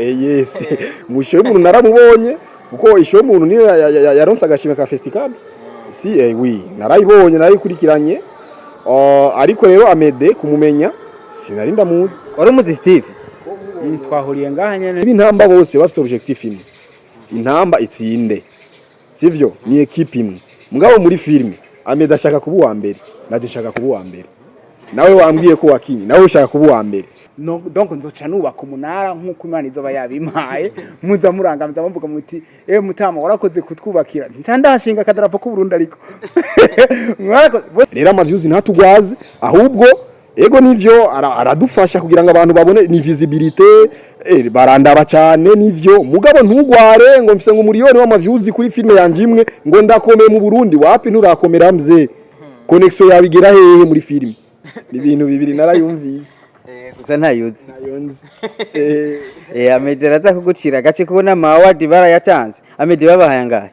Yes, musho y'umuntu naramubonye, kuko isho y'umuntu niyo yaronse agashimwe ka festival. Si oui, narayibonye, narayikurikiranye. Ariko rero Amede kumumenya sinari ndamuzi. Wari umuzi, Steve? Twahuriye ngaha nyene. Ibintamba bose bafise objectif imwe, intamba itsinde, sivyo? Ni équipe imwe. Mugabo muri filme Amede ashaka kuba uwa mbere, naje nshaka kuba uwa mbere. Nawe wambwiye ko wakinye, nawe ushaka kuba uwa mbere. No, donc nzoca nubaka umunara nk'uko Imana izoba yabimpaye, muza murangamiza muvuga muti: "Eh, mutama, warakoze kutwubakira." Nca ndahashinga akadarapo k'Uburundi, ariko mwarakoze. Rero ama views ntatugwaze, ahubwo ego nivyo aradufasha kugira ngo abantu babone, ni visibilité, barandaba cyane nivyo. Mugabo ntugware ngo mfise ngo umuriyoni w'ama views kuri filme yanje imwe, ngo ndakomeye mu Burundi. Wapi, nturakomera mzee. Connexion yawe igera hehe muri filme? Ni ibintu bibiri narayumvise. Gusa ntayuzi. Nayonzi. Amede araza kugucira agace kubona ama award barayatanze. Amede, babahaye angahe?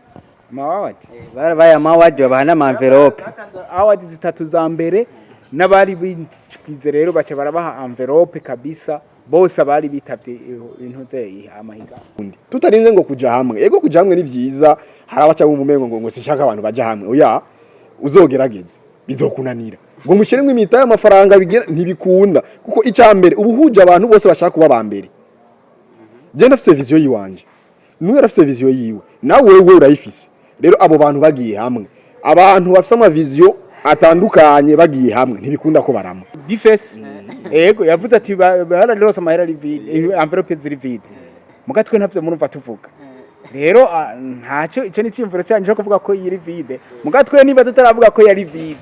Ama award? Barabaye ama award, babaha n'ama enveloppe. Award zitatu za mbere n'abari bikize rero baca barabaha enveloppe kabisa, bose abari bitavye intuze amahiga. Tutarinze ngo kuja hamwe. Ego, kuja hamwe ni vyiza. Hari abaca bumva umengo ngo sinshaka abantu baja hamwe. Oya, uzogerageze bizokunanira ngo mushyiremo imita y'amafaranga bigera, ntibikunda, kuko icya mbere uba uhuje abantu bose bashaka kuba ba mbere. Je ndafise vision yiwanje, nuwe arafise vision yiwe, nawe wewe urayifise. Rero abo bantu bagiye hamwe, abantu bafise ama vision atandukanye bagiye hamwe, ntibikunda ko barama. Bifes ego yavuze ati bararose amahera ari vide, enveloppe ziri vide. Muga twe ntavyo murumva tuvuga. Rero ntacyo, ico ni cyimvuro cyanyu cyo kuvuga ko yiri vide. Muga twe niba tutaravuga ko yari vide,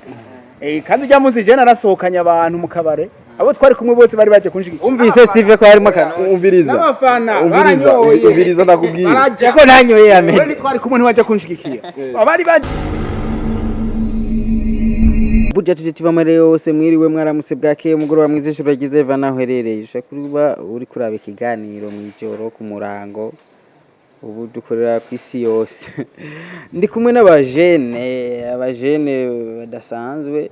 kandi ujya munsi je narasohokanye abantu mu kabare, abo twari kumwe bose bari baje kunshigikira. Umvise, Steve, ko harimo akantu? Umviriza. N'abafana Umviriza. baranyoye. Umviriza, ndakubwira. Baraja. Ko nanyoye. Wewe Amede. ntitwari kumwe, ntiwaje kunshigikira, abari baje. Buja tuje tuva muri yose. Mwiriwe, mwaramutse, bwakeye, umugoroba mwiza, ijoro ryiza, eva naho uherereye. Ushobora kuba uri kuraba ikiganiro mw'ijoro, ku murango. Ubu dukorera ku isi yose. Ndi kumwe n'abajene, abajene badasanzwe.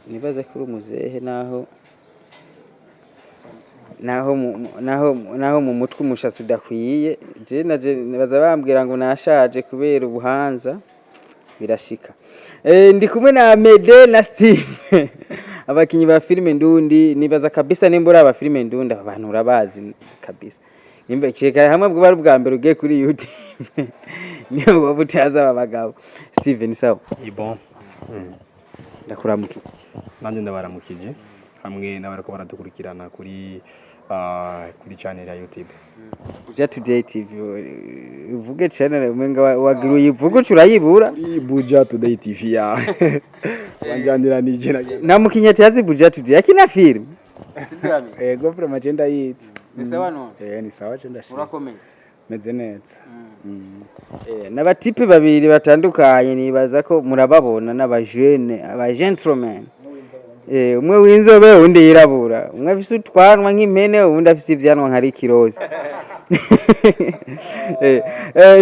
Nibaze ko uri umuzehe, naho mu mutwe umushatsi udakwiye. Je naje baza bambwira ngo nashaje kubera ubuhanza, birashika. Ndi kumwe na Mede na Steve, abakinyi ba filime ndundi. Nibaza kabisa nimba uri aba filime ndundi, aba bantu urabazi kabisa. Nimba kireka hamwe bwo bari ubwa mbere ugiye kuri YouTube, niyo waba utazi aba bagabo. Steve, ni sawa? Bon. Ndakuramukije. Nanjye ndabaramukije hamwe n'abariko baradukurikirana kuri channel ya YouTube. Buja Today TV, uvuge channel, umenga wagira uyivuge uca urayibura. Kuri Buja Today TV ya wanjaniranije na Na mukinyi atazi Buja Today akina filime. Ego, vraiment je ndayitse. Ni sawa none? Ni sawa, je ndashima. Urakomeye? Meze neza. N'abatipe babiri batandukanye, nibaza ko murababona, n'abajene, aba gentleman. Umwe w'inzobe, uwundi yirabura, umwe afise utwanwa nk'impene, uwundi afise ivyanwa nka rikirosi.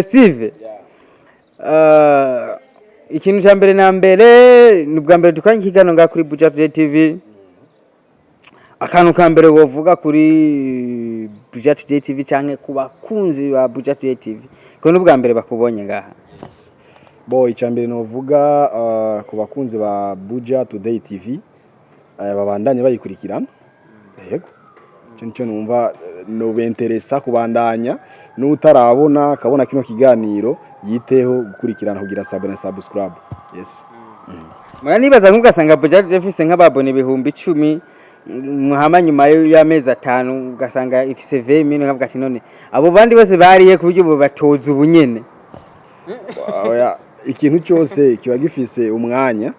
Steve, ikintu ca mbere na mbere, ni ubwa mbere dukoranye ikiganiro ngaha kuri Buja Today TV. Akantu ka mbere wovuga kuri Buja Today TV canke ku bakunzi ba Buja Today TV, ko n'ubwa mbere bakubonye ngaha? Bo, icambere novuga ku bakunzi ba Buja Today TV, babandanye bayikurikirana. Yego, ico nico numva nobenteresa kubandanya. N'utarabona akabona kino kiganiro, yiteho gukurikirana kugira s'abonner, subscribe. Yes. Muranibaza nk'ugasanga Buja Today ifise nk'aba abonnés 10,000, muhama nyuma y'amezi 5 ugasanga ifise 20,000, nkavuga ati: "None abo bandi bose bariye ku buryo ubu batoza ubunyene?" Oya, ikintu cyose kiba gifise umwanya.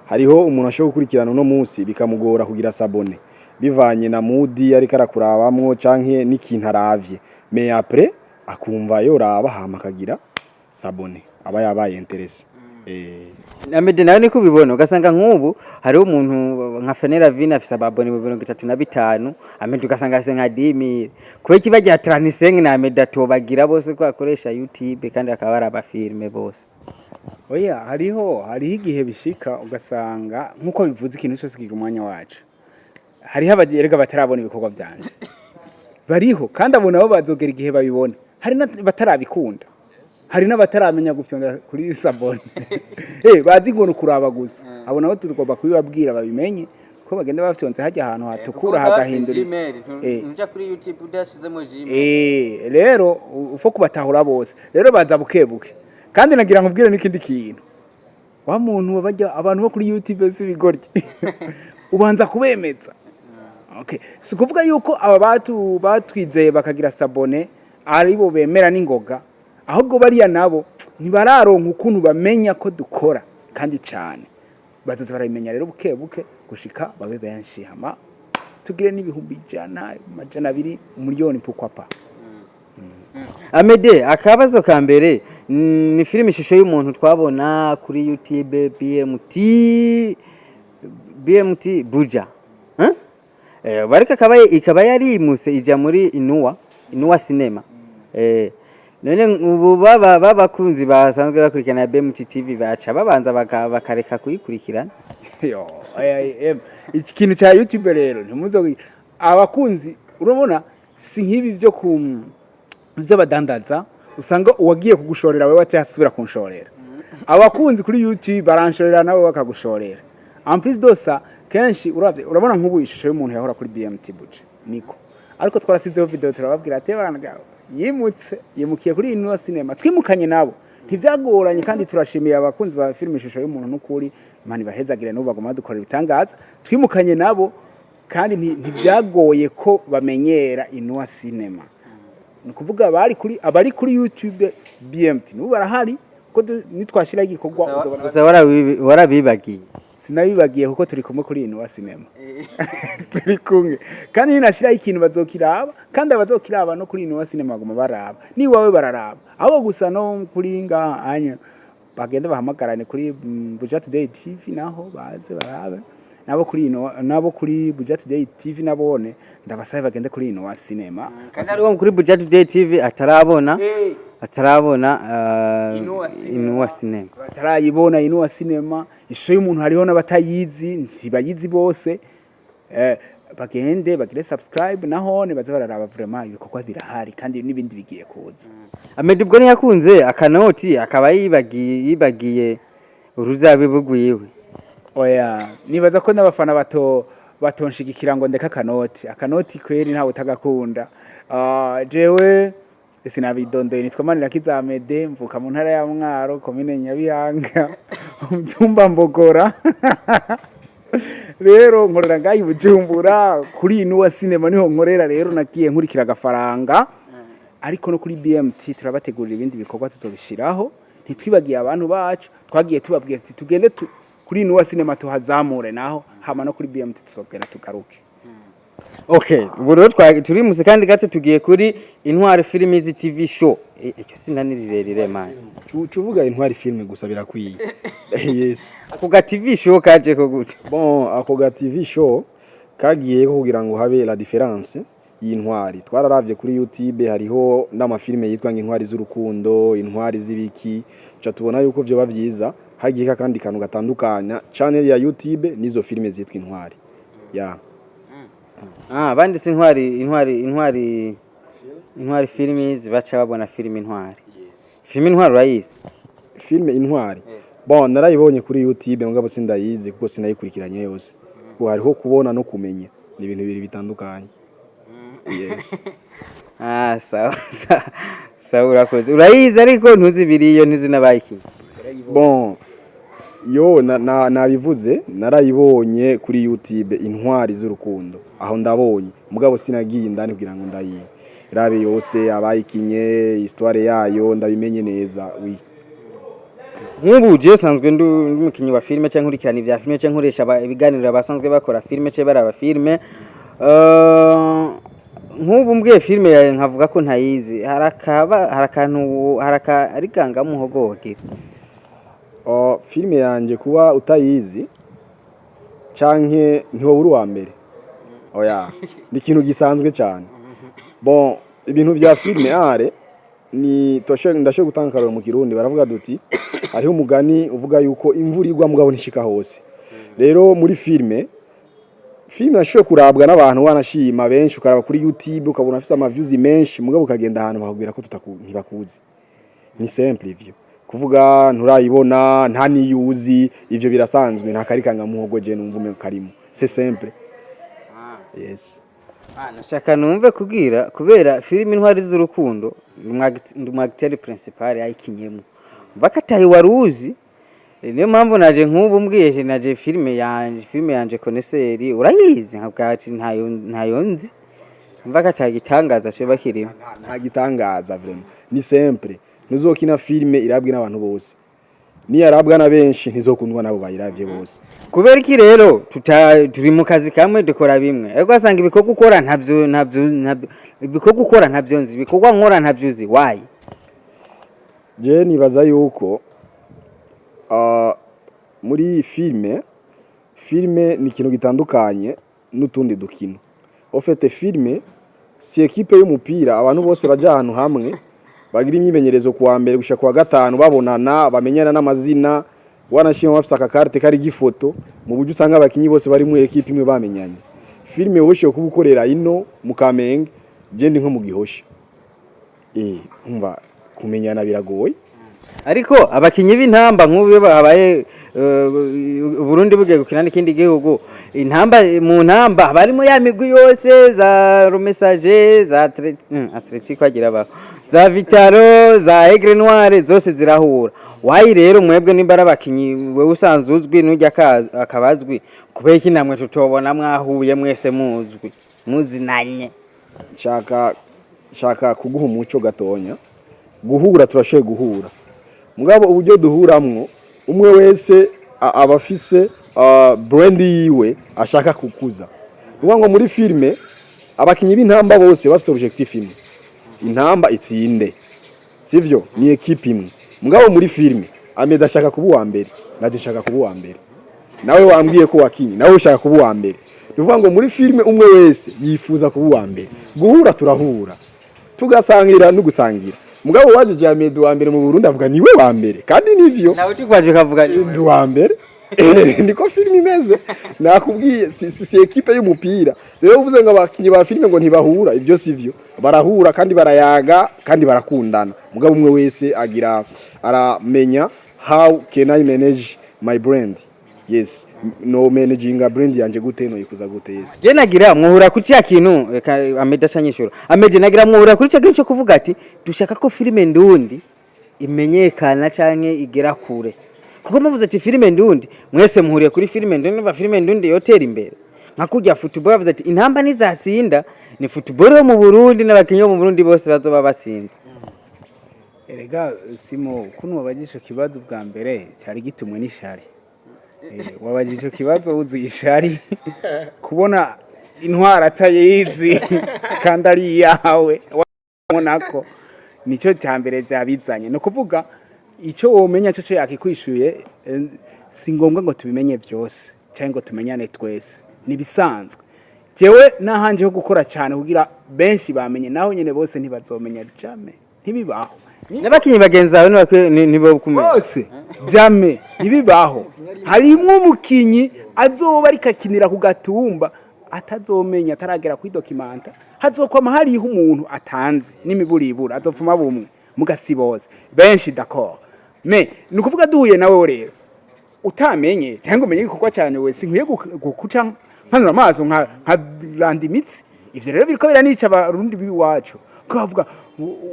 Hariho umuntu ashobora gukurikirana uno munsi bikamugora kugira s'abonner, bivanye na mood ariko arakurabamwo canke n'ikintu aravye, mais après akumva yoraba, hama akagira s'abonner, aba yabaye intéressé. Amede, nawe niko ubibona? Ugasanga nk'ubu hariho umuntu nka Fenera Vine afise aba abonnés mu 35,000, Amede ugasanga afise nka 10,000. Kubera iki bagira 35 na Amede atobagira bose, ko akoresha YouTube kandi akaba ari abafilme bose? Oya, hariho igihe bishika ugasanga nk'uko bivuze, ikintu cyose kigira umwanya wacu. Hariho abagerega batarabona ibikorwa byanje. Bariho kandi abo nabo bazogera igihe babibona. Hari n'abatarabikunda, hari n'abataramenya gufyonda kuri s'abonner, bazi ngo ni ukuraba gusa. Abo nabo tugomba kubibabwira babimenye ko bagenda bafyonze hajya ahantu hatukura hagahindura. Ntuja kuri YouTube udashizemo Gmail. Rero ufo kubatahura bose rero baza buke buke. Kandi nagira ngo ubwire n'ikindi kintu, wa muntu bajya abantu bo kuri YouTube si ibigoryi, ubanza kubemeza. Okay, si ukuvuga yuko aba batu batwizeye bakagira s'abonner aribo bemera n'ingoga, ahubwo bariya nabo ntibararonka ukuntu bamenya ko dukora kandi cyane. Bazoza barabimenya rero buke buke gushika babe benshi, hama tugire n'100,000, 200,000, 1 miliyoni, pourquoi pas. Amede, akabazo ka mbere, ni filime Ishusho y'Umuntu twabona kuri YouTube BMT, BMT Buja. Huh? Bariko ikaba yarimuse ija muri Inuwa Cinema. None ubu baba babakunzi basanzwe bakurikirana BMT TV baca babanza bakareka kuyikurikirana? Yo, aya, iki kintu cya YouTube rero ntimuzo abakunzi, urabona si nk'ibi byo ku by'abadandaza usanga uwagiye kugushorera wewe atasubira kunshorera. Abakunzi kuri YouTube baranshorera nawe bakagushorera. En plus de ça, kenshi uravye urabona nk'ubu Ishusho y'Umuntu yahora kuri BMT Buja niko, ariko twarasizeho video turababwira ati bana yimutse, yimukiye kuri Inuwa Cinema. Twimukanye nabo ntivyagoranye, kandi turashimiye abakunzi ba filime Ishusho y'Umuntu n'ukuri Imana ibahezagire, n'ubu baguma badukorera ibitangaza. Twimukanye nabo kandi ntivyagoye ko bamenyera Inuwa Cinema. Ni ukuvuga abari kuri, abari kuri YouTube BMT n'ubu barahari, kuko nitwashiraho igikorwa uzobona. Gusa warabibagiye. Sinabibagiye kuko turi kumwe kuri Inuwa Cinema, turi kumwe, kandi ninashiraho ikintu bazokiraba, kandi abazokiraba no kuri Inuwa Cinema baguma baraba niwawe bararaba. Abo gusa no kuri ngaha anya bagenda bahamagarane kuri Buja Today TV naho baze barabe, nabo kuri ino, nabo kuri Buja Today TV nabone ndabasabe bagende kuri Inuwa Cinema. Kandi hariho kuri Buja Today TV atarabona Inuwa Cinema. Inuwa Cinema. Batarayibona Inuwa Cinema Ishusho y'Umuntu, hariho n'abatayizi, ntibayizi bose. Bagende bagire subscribe nahone baze bararaba. Vraiment ibikorwa birahari kandi n'ibindi bigiye kuza. Amede ubwo ntiyakunze akanoti akaba yibagiye uruzabibu rwiwe. Oya, nibaza ko n'abafana bato batonshigikira ngo ndeka akanoti. Akanoti kweri ntawe utagakunda. Jewe sinabidondoye, nitwa Manirakiza Amede, mvuka mu ntara ya Mwaro, komine Nyabihanga, umutumba Mbogora. Rero nkorera ngaho i Bujumbura kuri Inuwa Cinema niho nkorera. Rero nagiye nkurikira agafaranga, ariko no kuri BMT turabategurira ibindi bikorwa tuzobishiraho. Ntitwibagiye abantu bacu, twagiye tubabwira ati tugende kuri Inuwa Cinema tuhazamure naho, hama no kuri BMT tuzogera tugaruke. Okay, ubu rero turimuse kandi gato tugiye kuri Intwari Films TV Show. Icyo sinani rirerire man. Cuvuga Intwari Film gusa birakwiye, yes. Ako ga TV show kaje ko gute? Bon, ako ga TV show kagiye ko kugira ngo habe la différence y'intwari. Twararavye kuri YouTube hariho n'amafilme yitwa nk'Intwari z'Urukundo, Intwari z'ibiki, ca tubona yuko vyoba vyiza hagiye kandi kantu gatandukanya channel ya YouTube n'izo filme zitwa Intwari ya. Ah, banditse Intwari, Intwari, Intwari, Intwari Films, baca babona filime Intwari. Filime Intwari urayizi? Filme Intwari, bon, narayibonye kuri YouTube mugabo sindayizi kuko sinayikurikiranye yose, kuko hariho kubona no kumenya, ni ibintu bibiri bitandukanye, yes. Ah, sawa sawa sawa, urakoze. Urayizi ariko ntuzi biriyo, ntuzi n'abayikinye. Bon, yo nabivuze narayibonye kuri YouTube Intwari z'Urukundo, aho ndabonye, mugabo sinagiye indani kugira ngo ndayirabe yose, abayikinye, histoire yayo ndabimenye neza, oui. Nk'ubu je sanzwe ndi umukinyi wa filime cyangwa nkurikirana ibya filime cyangwa nkoresha ibiganiro abasanzwe bakora filime cyangwa baraba filime. Nk'ubu mbwiye filime yawe nkavuga ko ntayizi, harakaba harakantu haraka ari gangamuhogo wogira. Filime yanje kuba utayizi canke ntiwoba uwa mbere, oya, ni ikintu gisanzwe cyane. Bon, ibintu vya filime are ni toshe, ndashoboye gutanga akarorero mu Kirundi baravuga duti hariho umugani uvuga yuko imvura igwa mugabo ntishika hose. Rero muri filime Filime nashoboye kurabwa n'abantu, wanashima benshi, ukaraba kuri YouTube ukabona afise ama views menshi, mugabo ukagenda ahantu bakakubwira ko ntibakuzi. Ni simple ivyo kuvuga, nturayibona, nta niyuzi, ivyo birasanzwe. Nta karikanga muhogo je numva umengo karimo, c'est simple, yes. Nashaka numve kubwira kubera filime Intwari z'Urukundo ndi umu acteur principal yayikinyemo, bakataye waruzi. Niyo mpamvu naje nk'ubu mbwiye naje filime yanje Koneseri urayizi, nkabwira ati ntayo, ntayo nzi, mva katagitangaza cyo bakirimo. Nta gitangaza vraiment, ni simple. Ntuzokina filime irabwe n'abantu bose, niyarabwa na benshi ntizokundwa nabo bayiravye bose. Kubera iki rero turi mu kazi kamwe, dukora bimwe, ariko ugasanga ibikorwa ukora ntavyo, ibikorwa ukora ntavyo nzi, ibikorwa nkora ntavyo uzi, why? Je nibaza yuko muri filime ni ikintu gitandukanye n'utundi dukino. Au fait, filime si équipe y'umupira, abantu bose baja ahantu hamwe bagira imyimenyerezo kuwa mbere gushika kuwa gatanu, babonana, bamenyana n'amazina, wanashima bafise akakarte kari gifoto, mu buryo usanga abakinyi bose bari muri équipe imwe bamenyanye. Filime wowe ushobora kuba ukorera ino mu Kamenge, je ndi nko mu Gihosha, umva kumenyana biragoye. Ariko abakinyi b'Intamba, nk'ubu iyo habaye Burundi bugiye gukina n'ikindi gihugu, Intamba mu Ntamba haba harimo ya migwi yose, za Rumesaje, za Atletico agira abaho, za Vital'O, za Aigle Noire, zose zirahura. Why rero mwebwe nimba ari abakinyi, wewe usanzwe uzwi, n'ujya akabazwi, kubera iki namwe tutobona mwahuye mwese muzwi, muzinanye? Shaka kuguha umuco gatonya. Guhura turashoboye guhura, mugabo uburyo duhuramwo, umwe wese aba afise brand yiwe ashaka kukuza. Nukuvuga ngo muri filime abakinyi b'Intamba bose bafise objectif imwe, Intamba itsinde, sivyo? Ni équipe imwe. Mugabo muri filime Ameda ashaka kuba uwa mbere, naje nshaka kuba uwa mbere, nawe wambwiye ko wakinye, nawe ushaka kuba uwa mbere. Ni ukuvuga ngo muri filime umwe wese yifuza kuba uwa mbere. Guhura turahura, tugasangira no gusangira, mugabo waje Ahmed wa mbere mu Burundi avuga niwe wa mbere, kandi nivyo. Nawe tukwaje ukavuga ni Ndi uwa mbere. Niko filime imeze, nakubwiye, si équipe y'umupira. Rero uvuze ngo abakinyi ba filime ngo ntibahura, ibyo sivyo. Barahura kandi barayaga kandi barakundana, mugabo umwe wese agira aramenya how can I manage my brand, yes, no managinga brand yanje gute, no yikuza gute, yes. Je nagira muhura kuri cya kintu, reka Ameda acanyishura. Amede, nagira muhura kuri cya kintu cyo kuvuga ati dushaka ko filime ndundi imenyekana canke igera kure, kuko muvuze ati filime ndundi, mwese muhuriye kuri filime ndundi, numva filime ndundi yotera imbere nka kurya football bavuze ati Intamba nizatsinda, ni football yo mu Burundi n'abakinyi bo mu Burundi bose bazoba batsinze. Erega Simo, kuno wabajije ico kibazo bwa mbere cyari gitumwe n'ishari. Wabajije ico kibazo wuzuye ishari, kubona Intwara atayizi kandi ari iyawe, wabona ko nicyo cya mbere byabizanye. Ni ukuvuga icyo womenya cyo cyo yakikwishuye. Si ngombwa ngo tubimenye byose cyangwa ngo tumenyane twese, nibisanzwe. Jewe nahanje ho gukora cyane kugira benshi bamenye, naho nyene bose ntibazomenya, jamais, ntibibaho. N'abakinyi bagenzi bawe ntibo kumenya? Bose jamais, ntibibaho. Harimwo umukinyi azoba ariko akinira ku gatumba atazomenya, ataragera kuri documentaire, hazokwama hariho umuntu atanzi n'imiburibura, azopfuma bumwe mugasi bose benshi, d'accord? Mais ni ukuvuga duhuye nawe rero utamenye cyangwa umenye igikorwa cyane, we sinkwiye gukuca nkanura amaso nka randa imitsi. Ivyo rero biriko biranica Abarundi b'iwacu, ko bavuga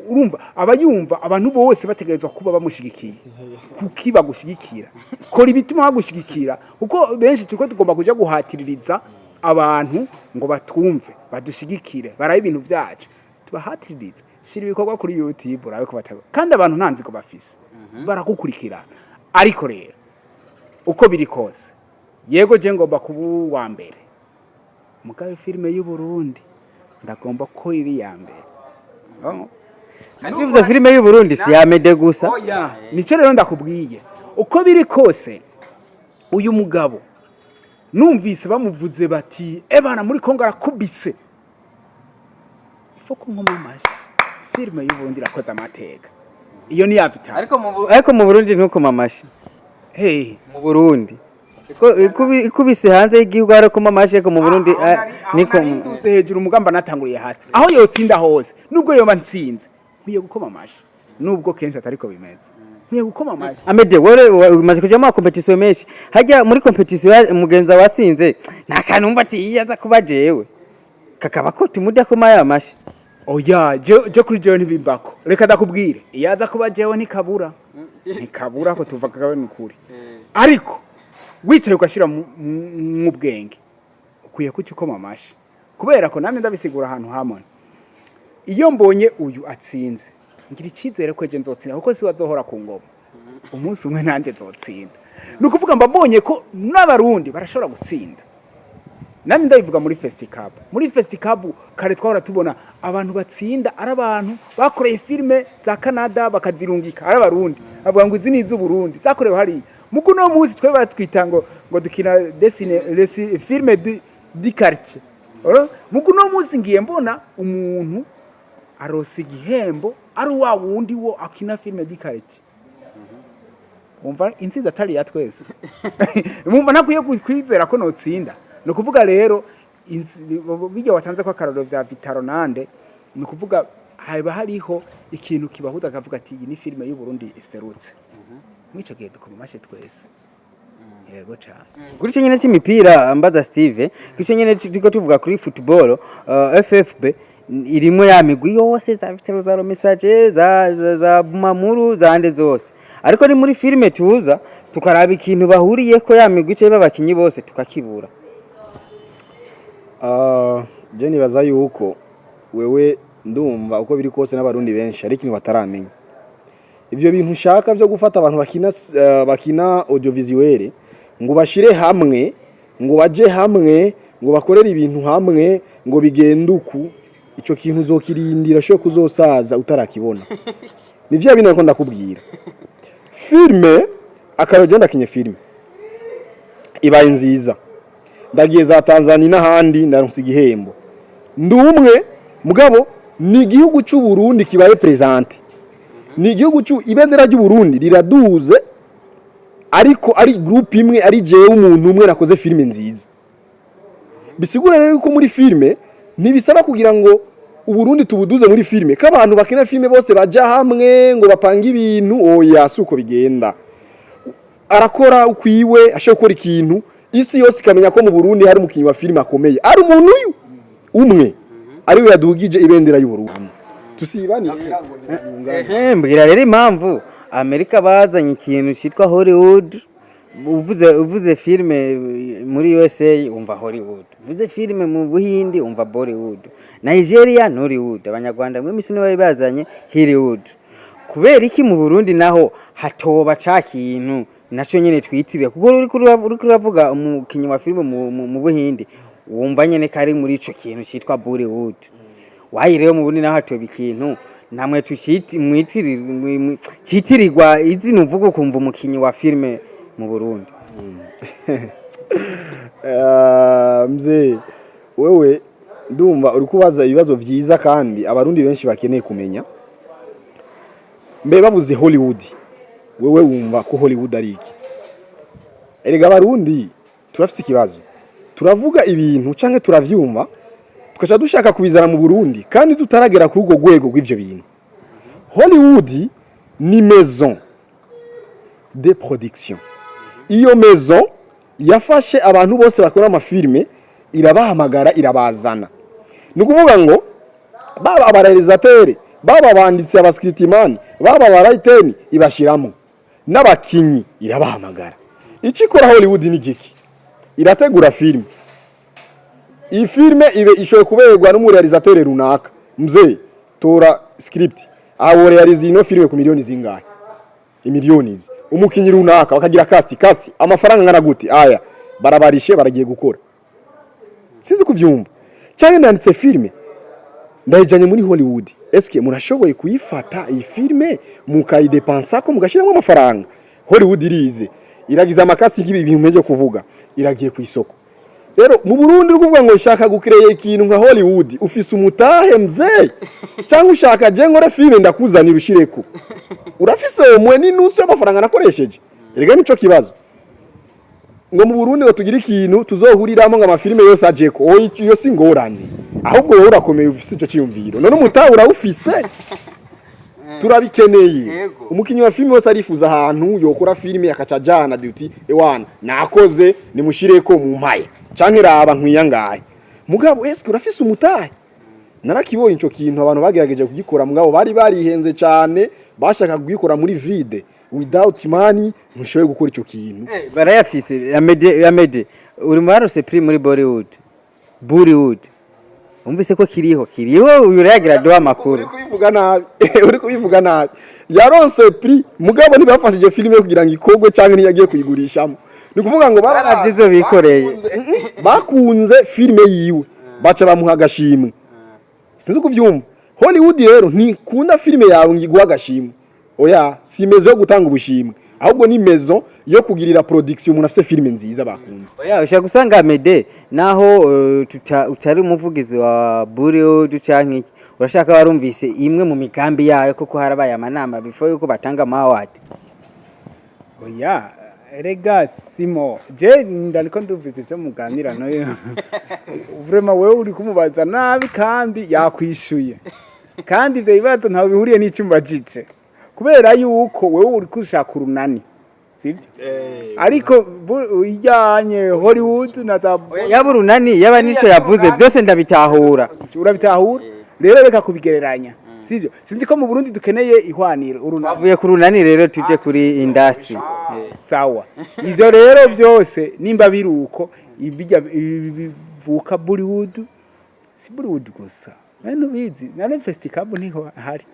urumva abayumva abantu bose bategerezwa kuba bamushigikiye. Kuki bagushigikira? Kora ibituma bagushigikira, kuko benshi turiko tugomba kuja guhatiririza abantu ngo batwumve, badushigikire, barabe ibintu vyacu tubahatiririza. Shira ibikorwa kuri YouTube urabe ko batago, kandi abantu nta nzigo bafise, baragukurikirana. Ariko rero uko biri kose, yego, je ngomba kuba uwa mbere, mugabe filime y'u Burundi ndagomba ko ibi ya mbere. Oh. Kandi bivuze filime y'u Burundi si ya Mede gusa. Oya, nicyo rero ndakubwiye, uko biri kose uyu mugabo numvise bamuvuze bati ebana muri Kongo arakubise ifo ko nkoma amashi. Filime y'u Burundi irakoze amateka, iyo ni ya vitali. Ariko mu Burundi ntukoma amashi. Hey. Mu Burundi. Ko ikubise hanze y'igihugu harakoma amashi, ariko mu Burundi niko. Nindutse hejuru umugamba natanguriye hasi. Aho yotsinda hose, nubwo yoba ntsinze, nkwiye gukoma amashi, nubwo kenshi atariko bimeze, nkwiye gukoma amashi. Amede, wewe umaze kuja mu compétition menshi. Hajya muri compétition mugenza watsinze, nta kantu wumva ati iyo aza kuba jewe kakaba ko tumudakoma ya mashi? Oya, je kuri jewe ntibimbako. Reka ndakubwire, iyo aza kuba jewe ntikabura, ntikabura ko tuva kagawe nukuri. Ariko wicaye ugashyira mu bwenge, ukwiye kuki ukoma amashi, kubera ko namwe ndabisigura ahantu hamwe. Iyo mbonye uyu atsinze, ngira icyizere ko ejo nzotsinda, kuko si wazohora ku ngoma, umunsi umwe nanjye nzotsinda. Ni ukuvuga mba mbonye ko n'Abarundi barashobora gutsinda. Namwe ndabivuga muri Festicab. Muri Festicab kare twahora tubona abantu batsinda ari abantu bakoreye filime za Canada bakazirungika ari Abarundi, bavuga ngo izi ni iz'Uburundi zakorewe hariya. Mugu no munsi twe batwita ngo dukina desine les films du quartier. Mugu no munsi ngiye mbona umuntu aronse igihembo ari wa wundi wo akina filme du quartier, wumva intsinzi atari ya twese? Wumva ntakwiye kwizera ko notsinda? Ni ukuvuga rero bijya watanze ko akarorero vya Vital'O nande, ni ukuvuga haba hariho ikintu kibahuza, akavuga ati iyi ni filime y'u Burundi iserutse. Muri ico gihe dukoma amashe twese, yego cane. Kuri icyo nyine cy'imipira, mbaza Steve, kuri icyo nyine turiko tuvuga kuri football, FFB irimo ya migwi yose, za Vital'O, za Message, za Bumamuru, za nde zose, ariko ni muri filime tuza tukaraba ikintu bahuriyeko ya migwi ice b'abakinyi bose tukakibura. Ah, je nibaza yuko wewe, ndumva uko biri kose n'Abarundi benshi hari ikintu bataramenya. Ivyo bintu ushaka byo gufata abantu bakina bakina audiovisuel ngo bashire hamwe, ngo baje hamwe, ngo bakorere ibintu hamwe, ngo bigende uku, ico kintu uzokirindira sho kuzosaza utarakibona. Ni vya bintu nako ndakubwira. Filme akaryo, ndakinye filme ibaye nziza, ndagiye za Tanzania n'ahandi, ndaronse igihembo, ndi umwe. Mugabo ni igihugu cy'u Burundi kibaye présenté, ni igihugu cy'u ibendera ry'u Burundi riraduze, ariko ari groupe imwe, ari jewe umuntu umwe nakoze filime nziza. Bisigura rero yuko muri filime ntibisaba kugira ngo Uburundi tubuduze muri filime, ko abantu bakina filime bose baja hamwe ngo bapange ibintu. Oya, si uko bigenda. Arakora ukwiwe, ashobora gukora ikintu isi yose ikamenya ko mu Burundi hari umukinnyi wa filime akomeye, ari umuntu uyu umwe ariwe yadugije ibendera y'u Burundi. Tusibanire ngo ntibungane. Ehe, mbwira rero impamvu Amerika bazanye ikintu cyitwa Hollywood. Uvuze filime muri USA umva Hollywood, uvuze filime mu Buhindi umva Bollywood, Nigeria Nollywood, Abanyarwanda muri misi bari bazanye Hollywood. Kubera iki mu Burundi naho hatoba ca kintu naco nyene twitirira? Kuko uriko uravuga umukinyi wa filime mu Buhindi, wumva nyene ko ari muri ico kintu citwa Bollywood. Wayi rero mu Burundi naho hatoba ikintu namwe tuciti mwitirirwa izina, uvuga ukumva umukinyi wa filime mu Burundi? Mzee, wewe ndumva uri kubaza ibibazo vyiza kandi Abarundi benshi bakeneye kumenya. Mbe bavuze Hollywood, wewe wumva ko Hollywood ari iki? Erega Abarundi turafise ikibazo, turavuga ibintu canke turavyumva, tugaca dushaka kubizana mu Burundi kandi tutaragera kuri urwo rwego rw'ivyo bintu. Hollywood ni maison de production. Iyo maison yafashe abantu bose bakora amafilme, irabahamagara, irabazana. Ni ukuvuga ngo baba aba réalisateur, baba abanditsi, aba scriptman, baba aba writer, ibashiramo n'abakinyi, irabahamagara. Icyo ikora Hollywood ni giki? Irategura filime. Iyi filime ibe ishoboye kuberwa n'umu réalisateur runaka. Mzee, tora script, aho réalise ino filime ku miliyoni zingahe? Imiliyoni izi. Umukinyi runaka, bakagira cast, amafaranga angana gute? Aya barabarishe, baragiye gukora. Sinzi kuvyumva. Cyangwa nanditse filime, ndayijanye muri Hollywood, eske murashoboye kuyifata iyi filime, mukayidepansa ko mugashyiramo amafaranga? Hollywood irize, iragize ama casting, ibi bintu mpeje kuvuga, iragiye ku isoko. Rero mu Burundi uri kuvuga ngo nshaka gucréer ikintu nka Hollywood, ufise umutahe mzee? Cyangwa ushaka je nkore filime ndakuzanira ushireko? Urafise umwe n'inusu y'amafaranga nakoresheje? Erega nico kibazo. Ngo mu Burundi ngo tugire ikintu tuzohuriramo, ngo amafilime yose ajeko. Oya, iyo si ngorane, ahubwo wowe urakomeye, ufise ico ciyumviro. None umutahe urawufise? Turabikeneye. Umukinyi wa filime wese arifuza ahantu yokora filime, akaca ajana duti: "Ewana, nakoze, nimushireko mu mpaye, canke raba nkwiyangaye." Mugabo eske urafise umutahe? Narakibonye ico kintu, abantu bagerageje kugikora, mugabo bari barihenze cane, bashaka kugikora muri vide. Without money ntushoboye gukora ico kintu. Barayafise. Amede, Amede, uri mu barose prix muri Bollywood. Wumvise ko kiriho, kiriho. Uyu urayagira duha amakuru. Uri kubivuga nabi, uri kubivuga nabi. Yaronse prix, mugabo ntibafashije filime kugira ngo ikogwe, canke ntiyagiye kuyigurishamo. Ni kuvuga ngo Baravye ivyo bikoreye. Bakunze filime yiwe, baca bamuha agashimwe. Sinzi kuvyumva. Hollywood rero ntikunda filime yawe ngo iguhe agashimwe. Oya, si maison yo gutanga ubushimwe, ahubwo ni maison yo kugirira production umuntu afise filime nziza bakunze. Oya, ushaka gusanga Amede naho utari umuvugizi wa Bollywood canke iki, urashaka warumvise imwe mu migambi yayo, kuko harabaye amanama before yuko batanga ama award. Oya, erega simo je ndariko ndumvise ivyo muganira nayo. Vraiment, wewe uri kumubaza nabi kandi yakwishuye, kandi ivyo bibazo ntawe bihuriye n'icyo umbajije, kubera yuko wewe uri kushaka urunani, sibyo? Ariko ijyanye Hollywood na za Yaba urunani, yaba nico yavuze, byose ndabitahura. Urabitahura rero, reka kubigereranya, sibyo? Sinzi ko mu Burundi dukeneye ihwaniro, urunani. Bavuye ku runani rero, tuje kuri industry. Sawa, ivyo rero byose nimba biruko ibijya ibi bivuka Bollywood, si Bollywood gusa, nari nubizi na Festicab niho hari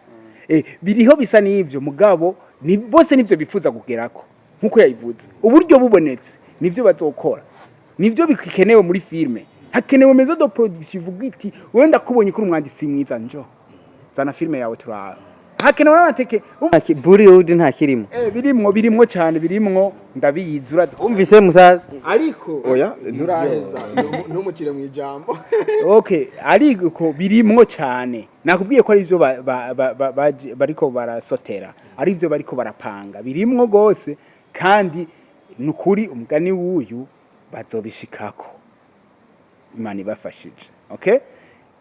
biriho bisa n'ivyo. Mugabo ni bose nivyo bifuza kugerako, nkuko yabivuze, uburyo bubonetse nivyo bazokora, nivyo bikenewe muri filme. Hakenewe maison de production ivuga iti: "Wenda kubonye kuri umwanditsi mwiza, njo zana filme yawe turaba." Hakenewe n'amateke. Bollywood nta kirimo. Birimwo, birimwo cyane, birimwo, ndabizi, urazi. Wumvise, musaza? Ariko Oya, nturaheza, ntumukire mu ijambo. Okay, ariko birimwo cyane. Nakubwiye ko ari ivyo bariko barasotera, ari ivyo bariko barapanga, birimwo gose. Kandi nukuri umugani w'uyu bazobishikako, Imana ibafashije. Okay,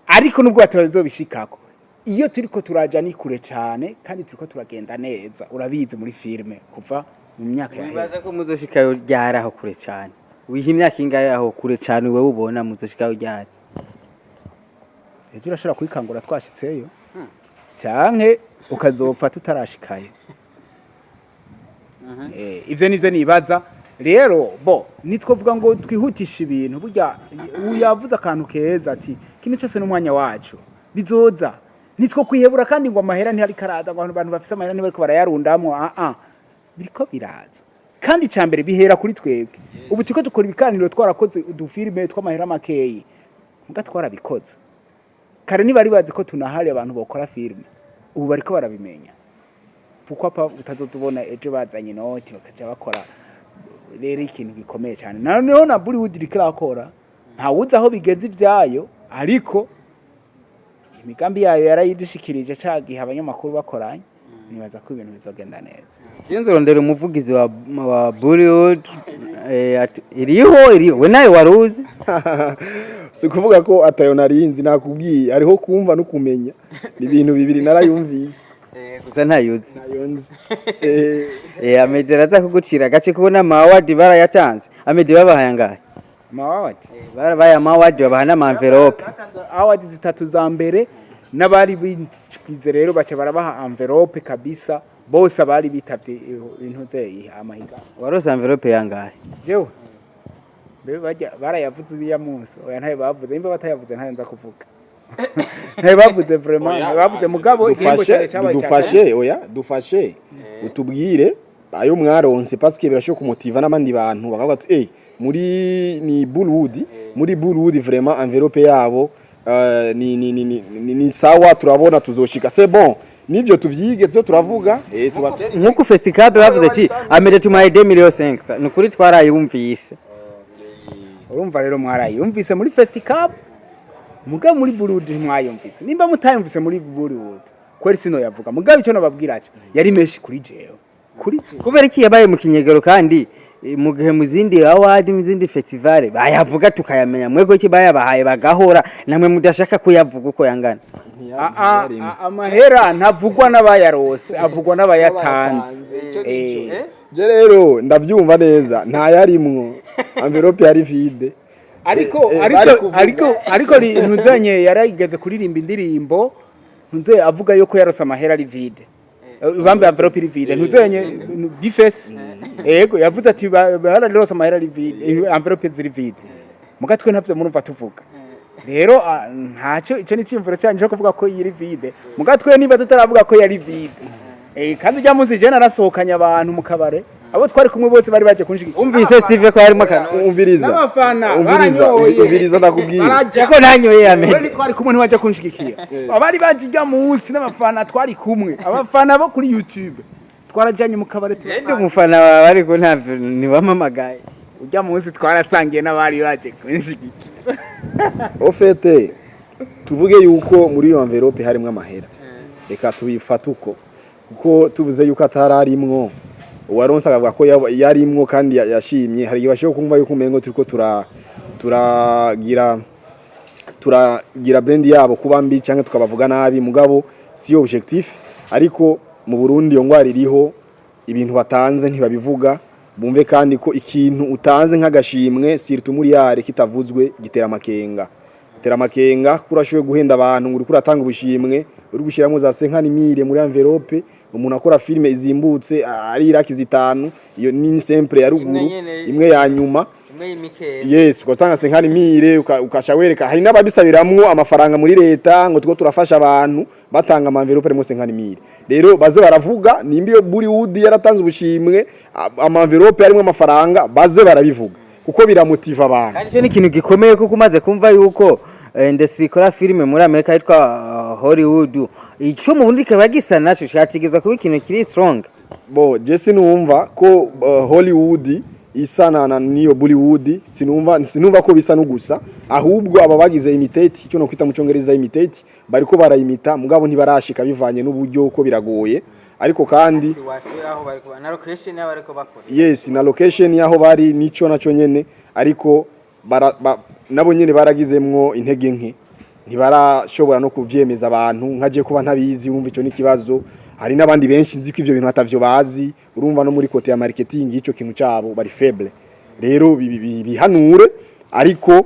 ariko nubwo batazobishikako, iyo turiko turaja ni kure cyane, kandi turiko turagenda neza. Urabizi, muri filme kuva mu myaka yahera. Wibaza ko muzoshikayo ryari aho kure cyane? Wiha imyaka ingahe aho kure cyane wewe ubona muzoshikayo ryari? Ejo urashobora kwikangura twashitseyo, canke ukazopfa tutarashikayo. Ivyo nivyo nibaza rero. Bo nitwovuga ngo twihutishe ibintu. Burya yavuze akantu keza ati kino cyose n'umwanya wacu bizoza. Nitwo kwihebura kandi ngo amahera ntiyariko araza, ngo abantu bafise amahera ntibariko barayarundamwo. Ah ah, biriko biraza. Kandi icya mbere bihera kuri twebwe. Ubu turiko dukora ibiganiro, twarakoze udufilime tw'amahera makeyi, muga twarabikoze kare. Ntibari bazi ko tunahari abantu bokora filime, ubu bariko barabimenya. Kuko apa utazoza ubona ejo bazanye inoti bakaja bakora rero ikintu gikomeye cyane. Noneho na Bollywood iriko irakora, ntawuzi aho bigeze ivyayo, ariko imigambi yayo yarayidushikirije ca gihe abanyamakuru bakoranye. Nibaza ko ibintu bizogenda neza. Jewe nzorondera umuvugizi wa Bollywood. Iriho, iriho, we nawe waruzi. Si ukuvuga ko atayo narinzi. Nakubwiye, hariho kumva no kumenya, ni ibintu bibiri. Narayumvise. Gusa ntayuzi. Nayo nzi. Amede araza kugucira agace kubona ama award barayatanze. Amede, babahaye angahe? Ama award? Barabaye ama award, babaha n'ama enveloppe. Batanze award zitatu za mbere, n'abari bikize rero baca barabaha enveloppe kabisa, bose abari bitavye intuze amahiga. Warose enveloppe yangahe? Jewe mbe bajya barayavuze uriya munsi? Oya, ntayo bavuze. Nimba batayavuze, ntayo nza kuvuga. Ntayo bavuze vraiment, ntayo bavuze. Mugabo igihembo Dufashe. cyane cyabaye icya Dufashe, oya, dufashe utubwire ayo mwaronse, parce que birashobora kumutiva n'abandi bantu bakavuga ati: Muri ni Bollywood, muri Bollywood vraiment enveloppe yabo ni sawa, turabona tuzoshika, c'est bon." Nivyo tuvyige, tuzo turavuga, tubatere. Nk'uko Festicab bavuze ati Amede tumaye 2 millions 5, ni ukuri twarayumvise. Urumva rero, mwarayumvise muri Festicab, mugabo muri Bollywood ntimwayumvise. Nimba mutayumvise muri Bollywood, kweri sino yavuga. Mugabo icyo nababwira cyo, yari menshi kuri jewe, kuri jewe. Kubera iki yabaye mu kinyegero kandi Mu gihe mu zindi award, mu zindi festival bayavuga tukayamenya, mwebwe ki bayabahaye bagahora, namwe mudashaka kuyavuga uko yangana? Amahera ntavugwa n'abayarose, avugwa n'abayatanze. Je rero ndabyumva neza, ntayarimwo, enveloppe yari vide. Ariko Bari ariko kuvuga. Ariko ntuzanye yarigeze kuririmba indirimbo ntuze avuga yuko yarose amahera ari vide, bambe enveloppe iri vide. Ntuzanye bifesi yego yavuze ati bararose amahera ari vide, enveloppe ziri vide. Muga twe ntavyo murumva tuvuga. Rero ntacyo, icyo ni icyiyumviro cyanyu cyo kuvuga ko iri vide. Muga twe niba tutaravuga ko yari vide, kandi ujya munsi je narasohokanye abantu mu kabare, abo twari kumwe bose bari baje kunshigikira. Umvise Steve ko harimo akantu? Umviriza. N'abafana Umviriza. baranyoye. Umviriza, ndakubwira. Baraja. Ko nanyoye Amede. Wewe twari kumwe ntiwajya kunshigikira. Abari baje ujya munsi n'abafana twari kumwe, abafana bo kuri YouTube twarajyanye mu kabare. Ndi umufana wawe ariko ntabwo ntiwamamagaye. Ujya munsi twarasangiye n'abari baje kunshigikira. Au fait, tuvuge yuko muri iyo enveloppe harimo amahera, reka tubifate uko, kuko tuvuze yuko atari arimwo, uwaronse akavuga ko yarimwo kandi yashimye, hari igihe bashobora kumva yuko umengo turiko turagira brand yabo kuba mbi cyangwa tukabavuga nabi. Mugabo si yo objectif. Ariko mu Burundi iyo ngwara iriho, ibintu batanze ntibabivuga. Bumve kandi ko ikintu utanze nk'agashimwe, surtout muri yare, kitavuzwe gitera amakenga, gitera amakenga, kuko urashoboye guhenda abantu ngo uriko uratanga ubushimwe, uri gushyiramo za 50 000 muri enveloppe. Umuntu akora filime izimbutse ari iraki zitanu, iyo ni simple ya ruguru. Imwe nyene. Imwe ya nyuma. Imwe y'imikera. Yes, ugatanga 50 000, ukaca wereka hari n'ababisabiramwo amafaranga muri leta ngo tuko turafasha abantu batanga ama enveloppe arimo 50 000. Rero baze baravuga nimba iyo Bollywood yaratanze ubushimwe, ama enveloppe arimo amafaranga, baze barabivuga kuko biramotiva abantu. Kandi icyo ni ikintu gikomeye, kuko umaze kumva yuko industry ikora filime muri Amerika yitwa Hollywood, icyo mu Burundi kikaba gisa naco, cyategeza kuba ikintu kiri strong. Bo je sinumva ko Hollywood isa na niyo Bollywood, sinumva ko bisa n'ugusa. Ahubwo aba bagize imitate, icyo no kwita mu cyongereza imitate, bariko barayimita, mugabo ntibarashika bivanye n'uburyo ko biragoye. Ariko kandi yes, na location yaho bari nico naco nyene, ariko nabo nyene baragizemwo intege nke, ntibarashobora no kuvyemeza abantu. Nkaje kuba ntabizi, urumva ico n'ikibazo. Hari n'abandi benshi nzi ko ivyo bintu batavyo bazi. Urumva no muri côté ya marketing ico kintu cabo bari faible. Rero bihanure, ariko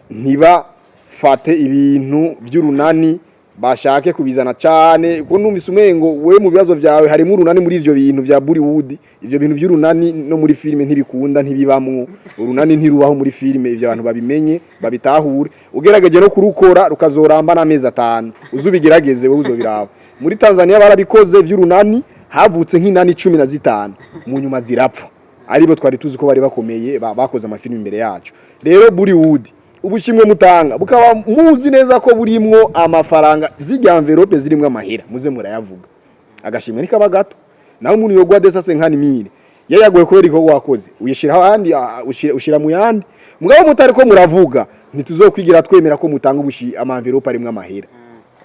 ntibafate ibintu vy'urunani bashake kubizana cane, kuko numvise umengo we mu bibazo vyawe harimo urunani muri ivyo bintu vya Bollywood. Ivyo bintu vy'urunani no muri filime ntibikunda, ntibibamwo. Urunani ntirubaho muri filime, ivyo abantu babimenye, babitahure. Ugerageje no kurukora rukazoramba n'amezi 5, uzubigerageze wowe uzobiraba. Muri Tanzania barabikoze vy'urunani, havutse nk'inani 15, mu nyuma zirapfa, aribo twari tuzi ko bari bakomeye, bakoze amafilimi imbere yacu. Rero Bollywood, ubushimwe mutanga bukaba muzi neza ko burimwo amafaranga, zijya enveloppe zirimwo amahera, muze murayavuga, agashimwe nikaba gato. Naho umuntu yogwa 250 000 yayagoye kubera igikorwa wakoze, uyishira ahandi, ushira mu yandi. Mugabo mutari ko muravuga, ntituzokwigira twemera ko mutanga ubushi ama enveloppe arimwo amahera.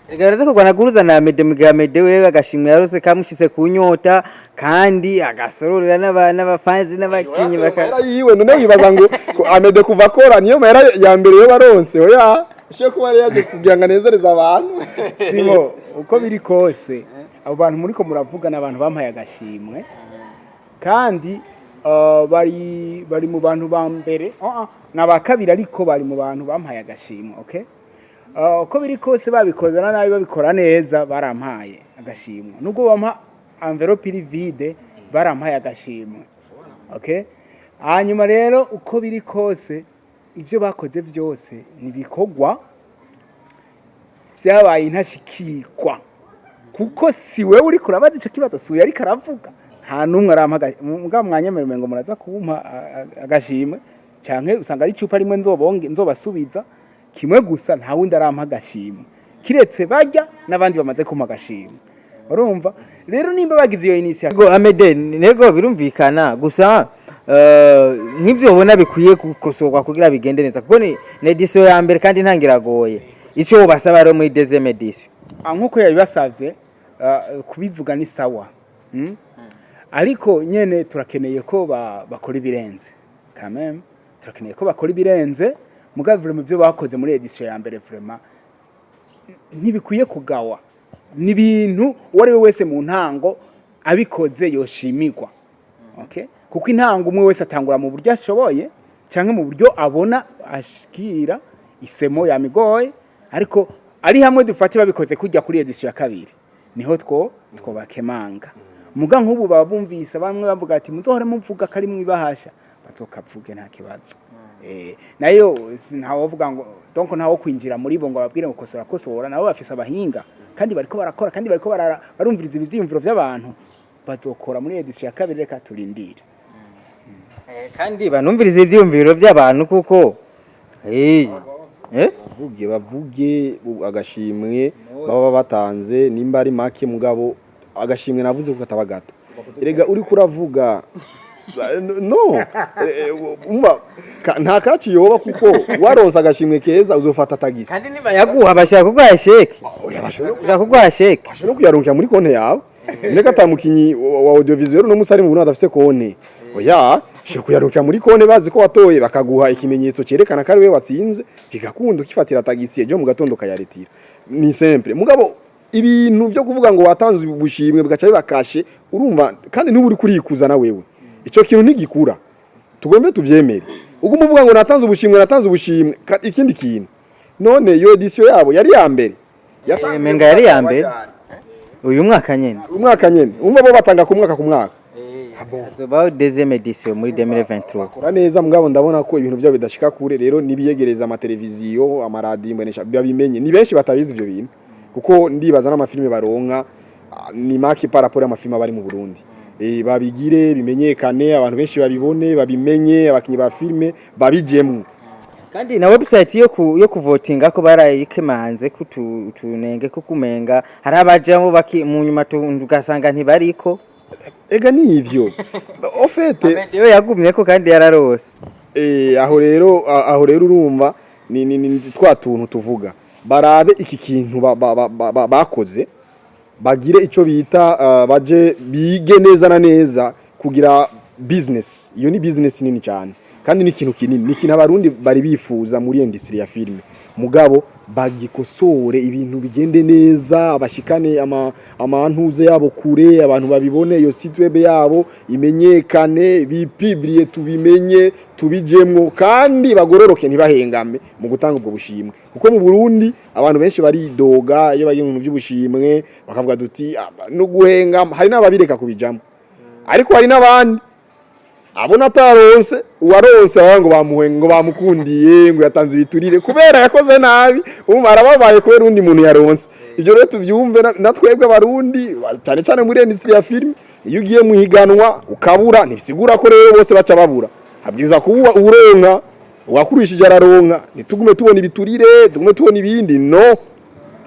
Reka ko guhuza na Amede, mugihe Amede wewe agashimwe yarose kamushyize ku nyota, kandi agasororera n'abafanzi n'abakinyi baka Mahera yiwe none wibaza ngo ko Amede kuva akora niyo mahera ya mbere yo baronse? Oya, ishe kuba yari yaje kugira ngo anezereze abantu. Simo, uko biri kose abo bantu muriko muravuga n'abantu bampaye agashimwe, kandi bari mu bantu ba mbere, ni aba kabiri, ariko bari mu bantu bampaye agashimwe. Okay, uko biri kose babikoze na nabi, babikora neza, barampaye agashimwe. Nubwo bampa enveloppe iri vide, barampaye agashimwe. Okay, hanyuma rero uko biri kose ivyo bakoze byose ni bikorwa vyabaye intashikirwa, kuko si wewe uriko urabaza ico kibazo, si uyu ariko aravuga, nta n'umwe arampa. Muga mwanyemere ngo muraza kumpa agashimwe, canke usanga ari icupa rimwe nzobonge nzobasubiza kimwe gusa. Nta wundi arampa agashimwe kiretse barya n'abandi bamaze kumpa agashimwe. Urumva rero nimba bagize iyo initiative. Ego Amede, nego birumvikana gusa, nk'ivyo ubona bikwiye gukosorwa kugira bigende neza, kuko ni édition ya mbere kandi ntangiragoye. Ico basaba rero muri deuxième édition? Nk'uko yabibasavye, kubivuga ni sawa. Ariko nyene turakeneye ko bakora ibirenze. Quand même turakeneye ko bakora ibirenze. Mugabo vraiment ibyo bakoze muri édition ya mbere vraiment ntibikwiye kugawa. Ni ibintu uwo ari we wese mu ntango abikoze yoshimirwa, okay? Kuko intango umwe wese atangura mu buryo ashoboye cyangwa mu buryo abona ashikira isemo yamigoye. Ariko ari hamwe dufate babikoze kujya kuri édition ya kabiri, niho twobakemanga. Muga nk'ubu baba bumvise bamwe bavuga ati muzohore muvuga ko ari mwibahasha, bazokavuge nta kibazo. Nayo ntawovuga ngo donc ntawo kwinjira muri bo ngo babwire ngo kosora kosora. Nabo bafise abahinga kandi bariko barakora, kandi bariko barumviriza ivyiyumviro vy'abantu. Bazokora muri édition ya kabiri, reka turindire. Kandi banumviriza ivyiyumviro by'abantu kuko Bavuge, bavuge agashimwe baba batanze nimba ari make. Mugabo agashimwe navuze ko kataba gato. Erega uri kuravuga no umva nta kaciyoba, kuko waronse agashimwe keza uzofata tagisi. Kandi nibayaguha bashaka kuguha chèque. Oya, bashobora Bashaka kuguha chèque. Bashobora no kuyaronkera muri konte yawe. Neka ata mukinyi wa audiovisuel no musari mu Burundi adafise konte. Oya, shobora kuyaronkera muri konte bazi ko watoye, bakaguha ikimenyetso cerekana ko ari wewe watsinze, bigakunda ukifatira tagisi, ejo mu gatondo kayaretira. Ni simple. Mugabo ibintu byo kuvuga ngo watanze ubushimwe bugaca bibakashe, urumva kandi ntuba uri kurikuza na wewe, ico kintu ntigikura. Tugombe tuvyemere. Ubwo umuvuga ngo natanze ubushimwe, natanze ubushimwe, ikindi kintu none iyo édition yabo yari ya mbere. Yatanguye Menga yari ya mbere. Uyu mwaka nyene. Umwaka nyene. Umva, bo batanga ku mwaka ku mwaka. Hazobaho deuxième édition muri 2023. Bakora neza, mugabo ndabona ko ibintu byabo bidashika kure. Rero nibiyegereza amateleviziyo, amaradiyo mbonesha, babimenye. Ni benshi batabizi ivyo bintu, kuko ndibaza n'amafilime baronka ni make par rapport y'amafilime bari mu Burundi. Babigire bimenyekane, abantu benshi babibone, babimenye, abakinyi ba filime babijemwo. Kandi na website yo kuvotinga ko barayikemanze kutu tunenge, ko kumenga hari abajamo baki mu nyuma tugasanga ntibariko. Ega ni ivyo au fait. Yo yagumye ko kandi yararose. Aho rero urumva ni twa tuntu tuvuga barabe iki kintu bakoze, bagire ico bita baje bige neza na neza kugira business. Iyo ni business nini cyane kandi ni ikintu kinini, ni ikintu abarundi bari bifuza muri industry ya filime. Mugabo bagikosore, ibintu bigende neza, bashikane amantuze yabo kure, abantu babibone, iyo site web yabo imenyekane, bipibliye, tubimenye, tubijemwo. Kandi bagororoke, ntibahengame mu gutanga ubwo bushimwe, kuko mu Burundi abantu benshi baridoga iyo bagiye mu bintu by'ubushimwe, bakavuga duti "Ah, no guhengama." Hari n'ababireka kubijamo, ariko hari n'abandi abona ataronse, uwaronse baba ngo bamuhe, ngo bamukundiye, ngo yatanze ibiturire kubera yakoze nabi. Umva, arababaye kubera undi muntu yaronse. Ibyo rero tubyumve na twebwe abarundi cyane cyane muri industry ya film. Iyo ugiye mu higanwa ukabura, ntibisigura ko rero bose baca babura. Habwiza kuba uronka, uwakurishije araronka. Ntitugume tubona ibiturire, tugume tubona ibindi. No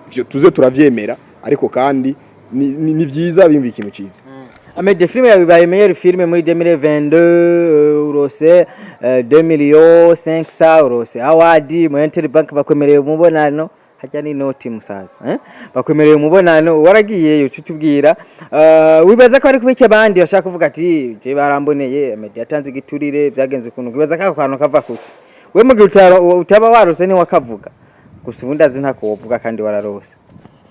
ivyo tuze turavyemera, ariko kandi ni vyiza bimva ikintu ciza. Amede, filime yawe ibaye meilleure film muri 2022, urose 2 millions 500, urose award mu Interbank, bakwemereye umubonano hajya n'inoti musaza, eh? Bakwemereye umubonano, waragiyeyo utubwira. Wibaza ko ari kubiki abandi bashaka kuvuga ati je baramboneye Amede yatanze igiturire, vyagenze ukuntu? Wibaza ko ako kantu kava kuki? We mu gihe utaba warose ntiwakavuga gusa, ubundi azi ntako wovuga kandi wararose.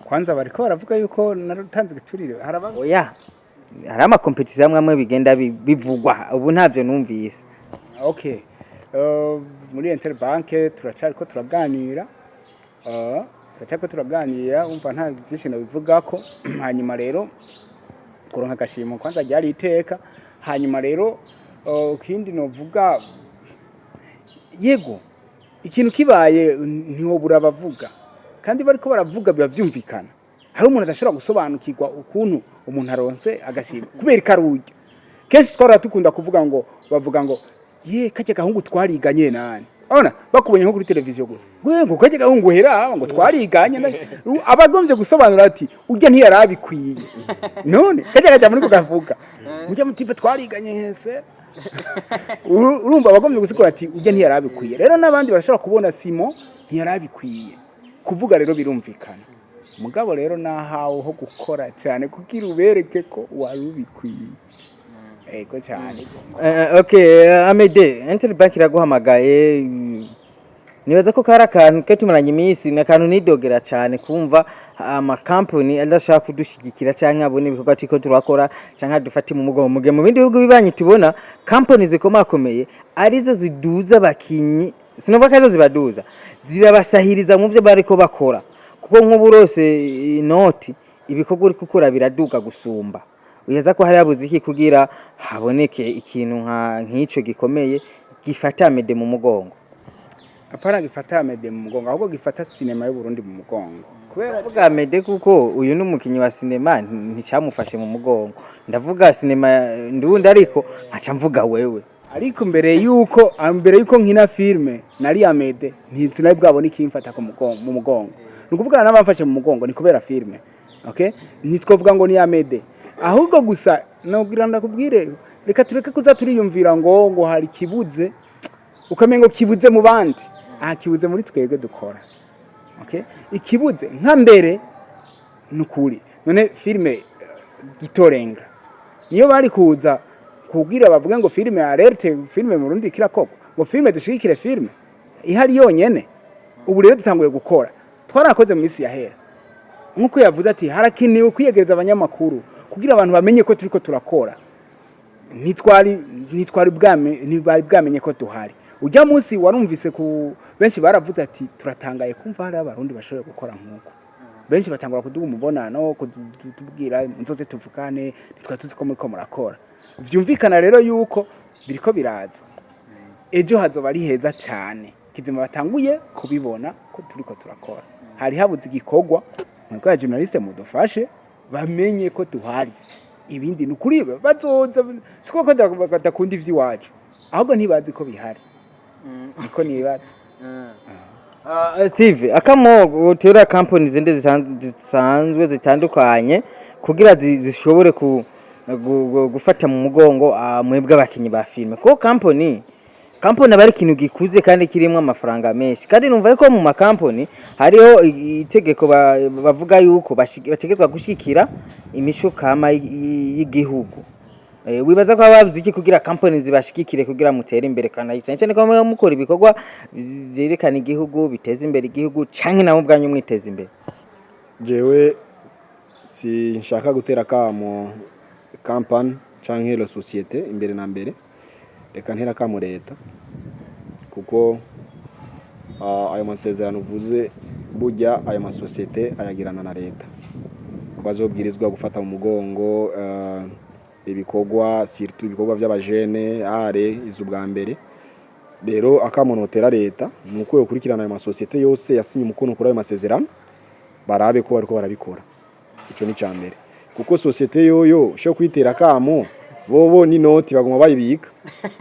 Kwanza bariko baravuga yuko naratanze igiturire, haraba Oya, hari amakompetisiyo amwe amwe bigenda bivugwa, ubu ntavyo numvise. Okay, muri Interbank turacariko turaganira, turacariko turaganira. Umva, nta byinshi nabivugako. Hanyuma rero kuronka agashimo kwanza ryari iteka. Hanyuma rero ikindi novuga, yego, ikintu kibaye ntiwobura bavuga, kandi bariko baravuga biba vyumvikana. Hari umuntu adashobora gusobanukirwa ukuntu umuntu aronse agashimwe kubera ikarurya. Kenshi twara dukunda kuvuga ngo bavuga ngo ye kajya gahungu twariganye nani, urabona bakubonye nko kuri televiziyo gusa ngo ngo kajya gahungu hera ngo twariganye abagombye gusobanura ati urya ntiyarabikwiye. None kajya kajya muri kugavuga urya mutipe twariganye hese. Urumva abagombye gusigura ati urya ntiyarabikwiye. Rero n'abandi barashobora kubona Simo ntiyarabikwiye kuvuga, rero birumvikana. Mugabo rero nahawe ho gukora cyane kugira ubereke ko wari ubikwiye. Ego cyane. Okay, Amede, Interbank iraguhamagaye. Nibaza ko kari akantu ke tumaranye iminsi, ni akantu nidogera cyane kumva amakampani adashaka kudushigikira canke abona ibikorwa turiko turakora canke adufate mu mugongo. Mugihe mu bindi bihugu bibanyi tubona kampani zikomakomeye arizo ziduza abakinyi, sinovuga ko arizo zibaduza, zirabasahiriza mu vyo bariko bakora, kuko nk'ubu rose inoti ibikorwa uriko ukora biraduga gusumba. Wibaza ko hari habuze iki kugira haboneke ikintu nk'ico gikomeye gifata Amede mu mugongo? Apana gifata Amede mu mugongo, ahubwo gifata sinema y'u Burundi mu mugongo, kubera Ndavuga Amede kuko uyu ni umukinyi wa sinema, nticamufashe mu mugongo. Ndavuga sinema ndundi, ariko nkaca mvuga wewe. Ariko mbere yuko nkina filme nari Amede, ntisinari bwabona ikimfata ku mugongo, mu mugongo. Ni ukuvuga n'abamfashe mu mugongo ni kubera filme. Okay, ntitwovuga ngo ni Amede, ahubwo gusa nogira ndakubwire, reka tureke kuza turiyumvira ngo hari kibuze, ukamengo kibuze mu bandi. Aha kibuze muri twebwe dukora. Okay, ikibuze nka mbere nukuri none filme gitorenga niyo bari kuza kubwira bavuge ngo filme alerte, filme mu Burundi kirakogwa, ngo filme dushigikire, filme ihari yonyene. Ubu rero dutanguye gukora, twarakoze mu minsi yahera. Nkuko yavuze ati harakenewe kwiyegereza abanyamakuru kugira abantu bamenye ko turiko turakora. Ntitwari bwame, ntibari bwamenye ko duhari. Ujya munsi warumvise ku benshi baravuze ati turatangaye kumva hari Abarundi bashoboye gukora nk'uko. Benshi batangura kuduha umubonano, kutubwira nzoze tuvugane, ntitwari tuzi ko muriko murakora. Vyumvikana rero yuko biriko biraza, ejo hazoba ari heza cyane. Kizima batanguye kubibona ko turiko turakora, hari habuze igikorwa. Mwebwe journaliste mudufashe bamenye ko duhari. Ibindi ni ukuri bazoza, siko ko badakunda ivy'iwacu, ahubwo ntibazi ko bihari, niko nibaza. Steve, akamo utera company zindi zisanzwe zitandukanye kugira zishobore gufata mu mugongo mwebwe abakinyi ba filime, kuko company aba ari ikintu gikuze kandi kirimo amafaranga menshi, kandi numva yuko mu makampani hariho itegeko bavuga yuko bategezwa gushigikira imico kama y'igihugu. Wibaza ko babuze iki kugira company zibashigikire kugira mutere imbere, kandi cyane cyane ko muba mukora ibikorwa byerekana igihugu, biteza imbere igihugu, canke nabo ubwanyu mwiteza imbere? Jewe sinshaka gutera kamo company canke la société. Imbere na mbere reka ntera kamo leta, kuko ayo masezerano uvuze, burya ayo masosiyete ayagirana na leta, ko bazobwirizwa gufata mu mugongo ibikorwa, surtout ibikorwa by'abajene are izo ubwa mbere. Rero akamo notera leta ni uko yokurikirana ayo masosiyete yose yasinye umukono kuri ayo masezerano, barabe ko bariko barabikora. Ico ni mbere, kuko société yoyo ushobora kwitera kamo, bobo ni noti baguma bayibika,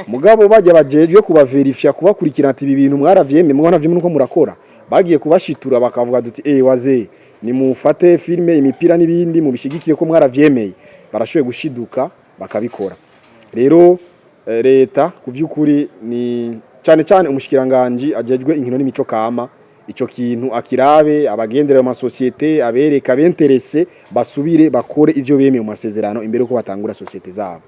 mugabo bajya bajejwe kubaverifya, kubakurikirana ati ibi bintu mwaravyemeye, mwana nuko murakora, bagiye kubashitura bakavuga duti waze nimufate filme, imipira n'ibindi mubishigikire ko mwaravyemeye, barashoboye gushiduka bakabikora. Rero leta ku vy'ukuri ni cyane cyane umushikiranganje ajejwe inkino n'imico kama, ico kintu akirabe, abagendera mu masosiyete, abereka benterese basubire bakore ivyo bemeye mu masezerano imbere yuko batangura société zabo.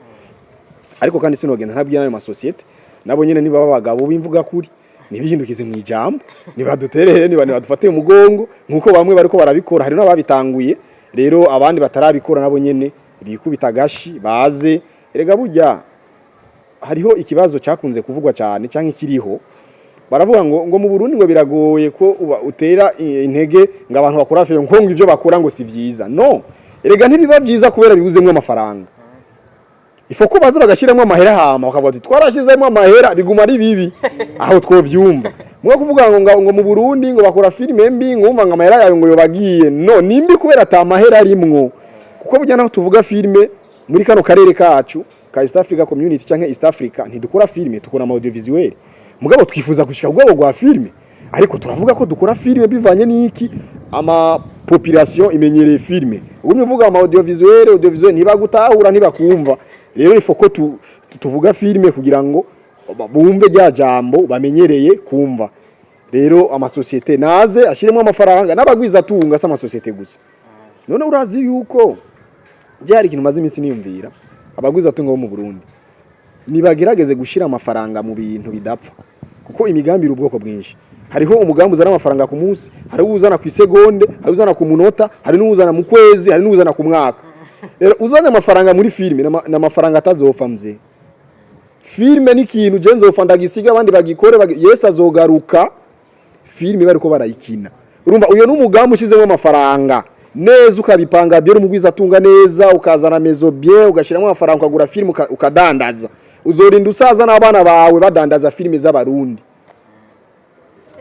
Ariko kandi sinogenda ntabwira n'ayo masosiyete, nabo nyene niba abagabo b'imvuga kuri, ntibihindukize mu ijambo, nibaduterere, niba nibadufate umugongo nkuko bamwe bariko barabikora. Hari n'ababitanguye, rero abandi batarabikora nabo nyene bikubita agashi baze. Erega burya hariho ikibazo cyakunze kuvugwa cyane cyangwa ikiriho, baravuga ngo mu Burundi ngo biragoye ko uba utera intege ngo abantu bakora filime, ngo ivyo bakora ngo si vyiza. No erega ntibiba vyiza kubera bibuzemwo amafaranga. Ifo ko baza bagashiramo amahera, hama bakavuga ati twarashizemo amahera, biguma ari bibi, aho twovyumva. Mwe kuvuga ngo mu Burundi ngo bakora filime mbi, ngo umva ngo amahera yayo ngo yobagiye, no nimbi kubera ata mahera arimwo, kuko burya naho tuvuga filime muri kano karere kacu ka East Africa Community canke East Africa, ntidukora filime, tukora ama audiovisuel. Mugabo twifuza gushika ku rwego rwa filime, ariko turavuga ko dukora filime bivanye n'iki? Ama population imenyereye filime. Ugumye uvuga ama audiovisuel ntibagutahura, ntibakumva. Rero ifo ko tuvuga filime kugira ngo bumve rya jambo bamenyereye kumva. Rero amasosiyete naze ashiremo amafaranga, n'abagwiza tunga, si amasosiyete gusa. None urazi yuko je hari ikintu maze iminsi niyumvira, abagwiza tunga bo mu Burundi Nibagerageze gushira amafaranga mu bintu bidapfa, kuko imigambi iri ubwoko bwinshi. Hariho umugambi uzana amafaranga ku munsi, hariho uzana ku isegonde, hari uzana ku munota, hari n'uzana mu kwezi, hari n'uzana ku mwaka. Rero uzanye amafaranga muri filime n'amafaranga atazopfa, mzee. Filime ni ikintu je nzopfa ndagisiga, abandi bagikore, Yesu azogaruka filime bariko barayikina. Urumva, uyo n'umugambi ushizemo amafaranga neza, ukabipanga bien, umugwiza atunga neza, ukazana maison bien, ugashiramo amafaranga, ukagura filime, ukadandaza, uzorinda usaza n'abana bawe badandaza filime z'Abarundi.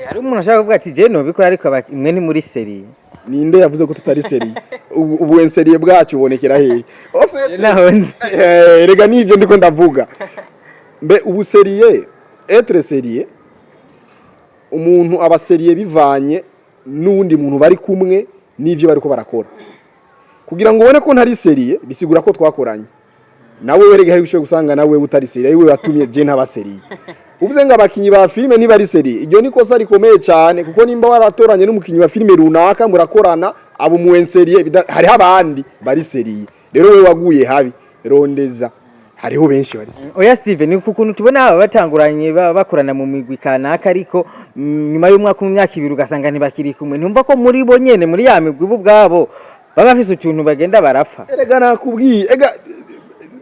Hari umuntu ashaka kuvuga ati: "Je nobikora, ariko mwe ni muri sérieux." Ninde yavuze ko tutari sérieux? Ubu sérieux bwacu bubonekera hehe? Au fait, Naho nzi. Rega nivyo ndiko ndavuga. Mbe ubu sérieux, être sérieux, umuntu aba sérieux bivanye n'uwundi muntu bari kumwe n'ivyo bariko barakora. Kugira ngo ubone ko ntari sérieux, bisigura ko twakoranye nawe. Werega hari ushobora gusanga nawe utari sérieux, ari we watumye je ntaba sérieux. Uvuze ngo abakinyi ba filime ntibari sérieux, iryo ni kosa rikomeye cyane, kuko nimba waratoranye n'umukinyi wa filime runaka murakorana, abo mu sérieux, hariho abandi bari sérieux. Rero we waguye habi, rondeza, hariho benshi bari sérieux. Oya Steve, ni ukuntu tubona aba batanguranye bakorana mu migwi kanaka, ariko nyuma y'umwaka umwe, imyaka 2, ugasanga ntibakiri kumwe. Ntumva ko muri bo nyene, muri ya migwi, bo ubwabo baba bafise utuntu bagenda barapfa? Erega nakubwiye, ega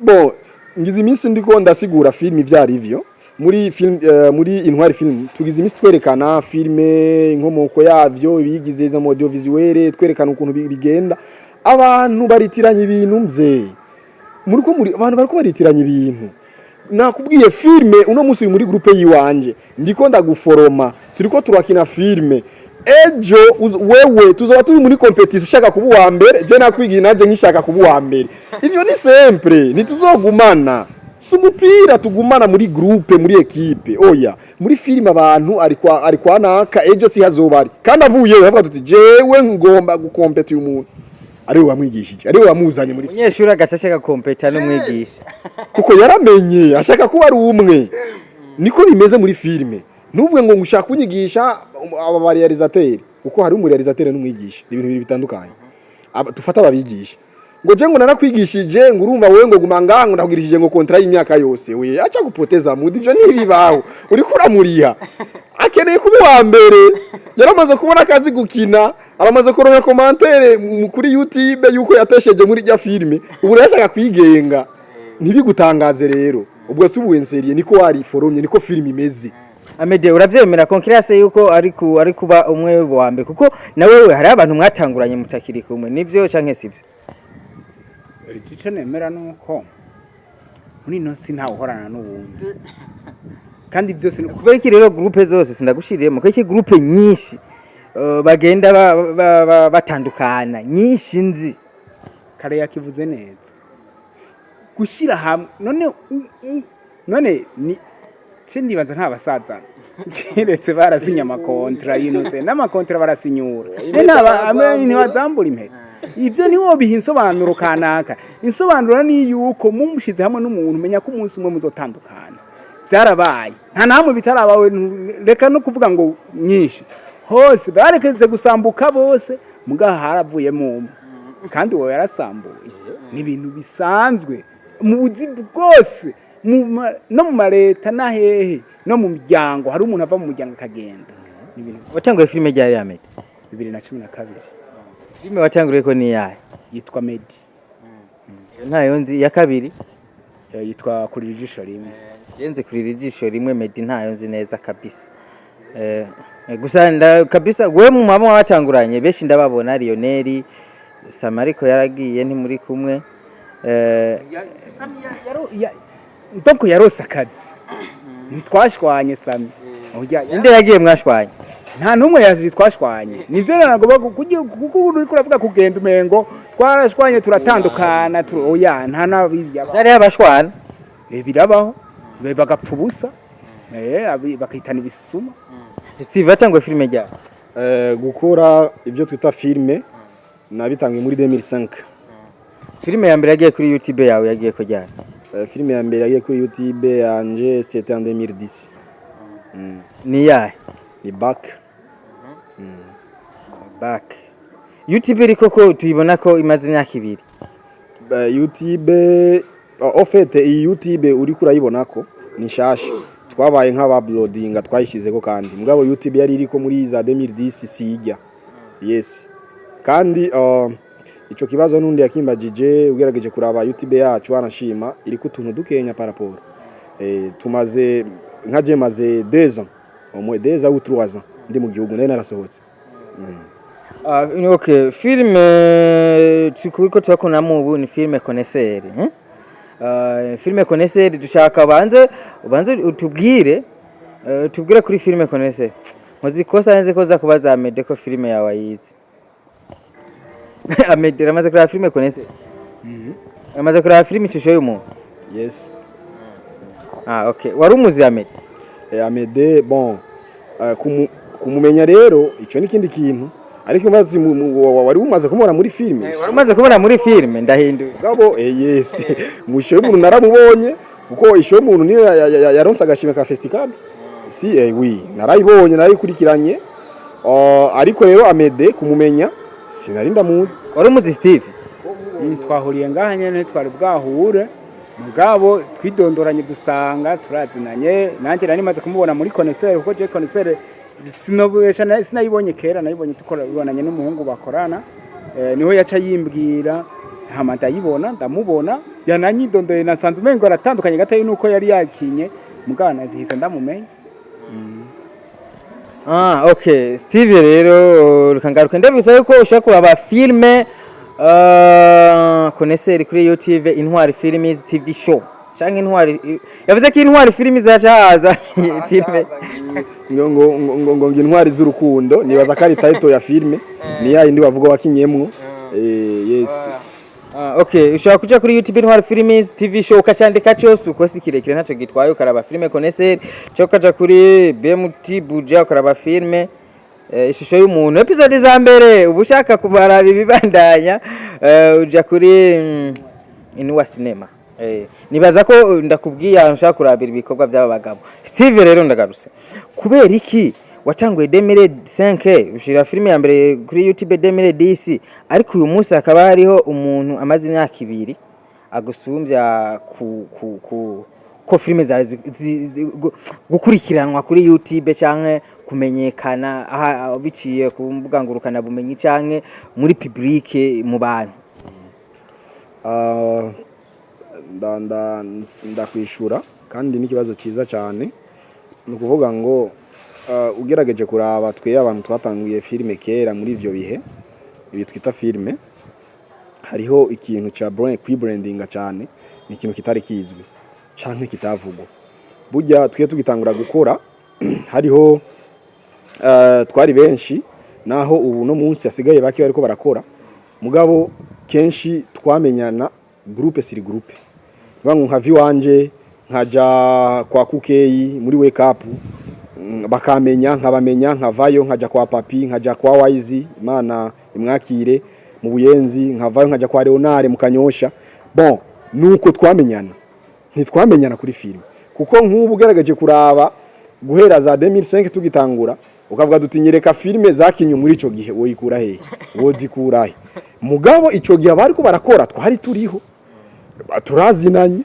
bon, ngize iminsi ndiko ndasigura filime ivyo arivyo muri film, muri Intwari Film tugize iminsi twerekana filime, inkomoko yavyo, ibigize za audiovisuel, twerekana ukuntu bigenda. Abantu baritiranya ibintu, mzee. Muri ko muri abantu bariko baritiranya ibintu. Nakubwiye, filime uno munsi uri muri groupe yiwanje, ndiko ndaguforoma, turiko turakina filime. Ejo wewe tuzoba turi muri compétition, ushaka kuba uwa mbere, je nakwigiye nanje nkishaka kuba uwa mbere. Ivyo ni simple, ntituzogumana. Si umupira tugumana muri groupe, muri équipe, oya. Muri filime abantu ari kwa naka, ejo si hazoba ari, kandi avuyeyo avuga tuti: "Jewe ngomba gukompeta uyu muntu." Ariwe wamwigishije, ariwe wamuzanye muri Umunyeshuri agaca ashaka kompeta n'umwigisha. Kuko yaramenye ashaka kuba ari umwe. Niko bimeze muri filime. Ntuvuge ngo ngushaka kunyigisha aba ba réalisateur, kuko hari umu réalisateur n'umwigisha, ni ibintu bibiri bitandukanye. Tufate ababigisha, ngo je ngo narakwigishije, ngo urumva wewe ngo guma ngaha, ngo ndakugirishije ngo contrat y'imyaka yose, we acha gupoteza muda. Ivyo ntibibaho. Uriko uramuriha, akeneye kuba uwa mbere. Yaramaze kubona akazi gukina, aramaze kuronka commentaire kuri YouTube yuko yatesheje muri rya filime, ubu rero ashaka kwigenga. Ntibigutangaze rero, ubwo si ubu sérieux, niko wariforomye, niko filime imeze. Amede, uravyemera concurrence yuko ari kuba umwe wa mbere, kuko na wewe hari abantu mwatanguranye mutakiri kumwe, nivyo canke sivyo? Icyo nemera ni uko muri ino si ntawe uhorana n'uwundi, kandi byose ni Kubera iki rero groupe zose, sindagushiriyemo, kubera iki groupe nyinshi bagenda batandukana, nyinshi nzi? Kare yakivuze neza, gushyira hamwe. None none ni ce ndibaza nta basaza keretse barasinya ama contrats y'intuze n'ama contrats barasinyura. Ntibazambura impeta. Ibyo ntiwobiha insobanuro kanaka. Insobanuro ni yuko mumushize hamwe n'umuntu, umenya ko umunsi umwe muzotandukana. Byarabaye, nta namwe bitarabawe. Reka no kuvuga ngo nyinshi, hose barekeze gusambuka bose, mugaha haravuyemo umwe kandi uwo yarasambuye. Ni ibintu bisanzwe mu buzi bwose, no mu mareta na hehe, no mu miryango, hari umuntu ava mu muryango akagenda. Ni ibintu. Watanguye filime ryari, Amede? 2012. Filime watanguriye ko ni iyahe? Yitwa Medi. Iyo ntayo nzi. Iya kabiri? Yitwa Kurira Ijisho Rimwe. Jenze Kurira Ijisho Rimwe. Medi ntayo nzi neza kabisa. Gusa kabisa we mu mama watanguranye benshi ndababona, Lionel Samariko yaragiye, ntimuri kumwe. Donc yarose akazi, ntitwashwanye Sami. Oya, Inde yagiye mwashwanye? Nta n'umwe yaje twashwanye. Nivyo nagomba kuko uriko uravuga kugenda umengo twarashwanye turatandukana, oya, nta nabi. Zari abashwana. Birabaho, bagapfa ubusa, bakitana ibisuma. Steve, watanguye filime ryari? Gukora ibyo twita filime nabitangiye muri 2005. Filime ya mbere yagiye kuri YouTube yawe yagiye ko ryari? Filime ya mbere yagiye kuri YouTube yanje, c'était en 2010. Ni iyahe? Ni Back. Back. YouTube iri koko tuyibona ko imaze imyaka 2. YouTube. Au fait, iyi YouTube uriko urayibona ko ni nshasha, twabaye nk'aba uploadinga, twayishizeko. Kandi mugabo YouTube yari iriko muri za 2010 sijya. Yes, kandi ico kibazo nundi yakimbajije. Ugerageje kuraba YouTube yacu, wanashima iriko utuntu dukenya par rapport tumaze nka je maze 2 ans, au moins 2 ans ou 3 ans ndi mu gihugu, nari narasohotse. Ah, okay, filime turiko turakonamo ubu ni filime Connaisseur, eh? Filime Connaisseur, dushaka banze ubanze utubwire, tubwire kuri filime Connaisseur. Muzi kosa nzi ko za kubaza Amede ko filime yawe ayizi. Amede, uramaze kuraba filime Connaisseur? Uramaze kuraba filime Ishusho y'Umuntu? Yes. Ah, okay, wari umuzi Amede? Amede, bon, kumumenya rero ico ni ikindi kintu, ariko umaze wari umaze kumubona muri filime. Wari umaze kubona muri filime, ndahinduye. Mugabo yes, mu Ishusho y'Umuntu naramubonye, kuko Ishusho y'Umuntu niyo yaronse agashimwe ka festival. Si oui, narayibonye, narayikurikiranye. Ariko rero Amede kumumenya sinari ndamuzi. Wari umuzi, Steve? Twahuriye ngaha nyene, twari bwahure, mugabo twidondoranye dusanga turazinanye. Nanjye nari maze kumubona muri Connaisseur, kuko je Connaisseur sinobesha sinayibonye kera, nayibonye tukora bibonanye n'umuhungu bakorana, niho yaca yimbwira, hama ndayibona, ndamubona, yananyidondoye, nasanze umengo aratandukanye gatoyi nuko yari yakinye, mugabo nazihise ndamumenya. Ah, okay. Steve rero, reka ngaruke ndabisa yuko ushobora kuraba filme Connaisseur kuri YouTube, Intwari Films TV Show canke Intwari, yavuze ko Intwari Films yaca haza filme. Ngo Intwari z'Urukundo, nibaza ko ari title ya filme, ni ya yindi bavuga wakinyemwo. Yes. Ah, okay, ushobora kuja kuri YouTube Intwari Films TV Show, ukacandika cyose uko si kirekire, ntaco gitwaye, ukaraba filme Connaisseur, cyo ukaja kuri BMT Buja ukaraba filme Ishusho y'Umuntu, episode za mbere. Uba ushaka kubaraba ibibandanya, uja kuri Inuwa Cinema. Nibaza ko ndakubwiye ahantu ushaka kurabira ibikorwa by'aba bagabo. Steve rero, ndagarutse. Kubera iki watanguye 2005 ushira filime ya mbere kuri YouTube 2010, ariko uyu munsi hakaba hariho umuntu amaze imyaka 2 agusumbya ku ko filime zawe gukurikiranwa kuri YouTube canke kumenyekana aha biciye ku mbuga ngurukana bumenyi canke muri public, mu bantu? Ah, ndakwishura kandi n'ikibazo cyiza cyane. Ni ukuvuga ngo ugerageje kuraba twe abantu twatanguye filime kera, muri ivyo bihe ibi twita filime, hariho ikintu ca kwibrandinga cyane, ni ikintu kitari kizwi canke kitavugwa. Burya twe tugitangura gukora hariho twari benshi, naho ubu no munsi hasigaye bake bariko barakora, mugabo kenshi twamenyana groupe sur groupe. Bivuga ngo nkava iwanje nkaja kwa Kukeyi muri Wake Up, bakamenya, nkabamenya, nkavayo nkaja kwa Papi, nkaja kwa Waizi, Imana imwakire, mu Buyenzi, nkavayo nkaja kwa Leonard mu Kanyosha. Bon, nuko twamenyana, ntitwamenyana kuri filime, kuko nk'ubu ugerageje kuraba guhera za 2005 tugitangura, ukavuga duti nyereka filime zakinye muri ico gihe, woyikura hehe? Wozikura he? Mugabo ico gihe abariko barakora twari turiho, turazinanye.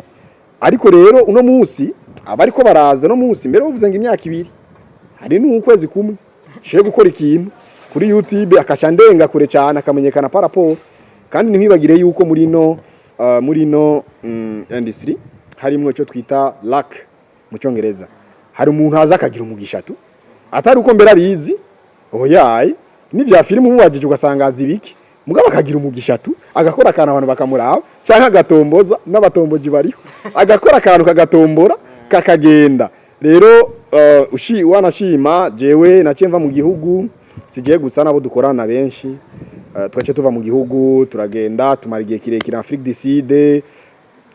Ariko rero uno munsi abariko baraza no munsi mbere uvuze ngo imyaka 2, hari n'ukwezi kumwe shiye gukora ikintu kuri YouTube akaca ndenga kure cyane, akamenyekana par rapport. Kandi ntiwibagire yuko muri no industry harimwo icyo twita luck mu Cyongereza. Hari umuntu aza akagira umugisha tu, atari uko mbere abizi, oyaye n'ivya filime umubajije ugasanga azi ibiki, mugabo akagira umugisha tu, agakora akantu abantu bakamuraba, canke agatomboza, n'abatomboji bariho, agakora akantu kagatombora kakagenda. Rero ushi wanashima jewe naciye mva mu gihugu, sigiye gusa nabo dukorana benshi, twaciye tuva mu gihugu, turagenda tumara igihe kirekire Afrique du Sud.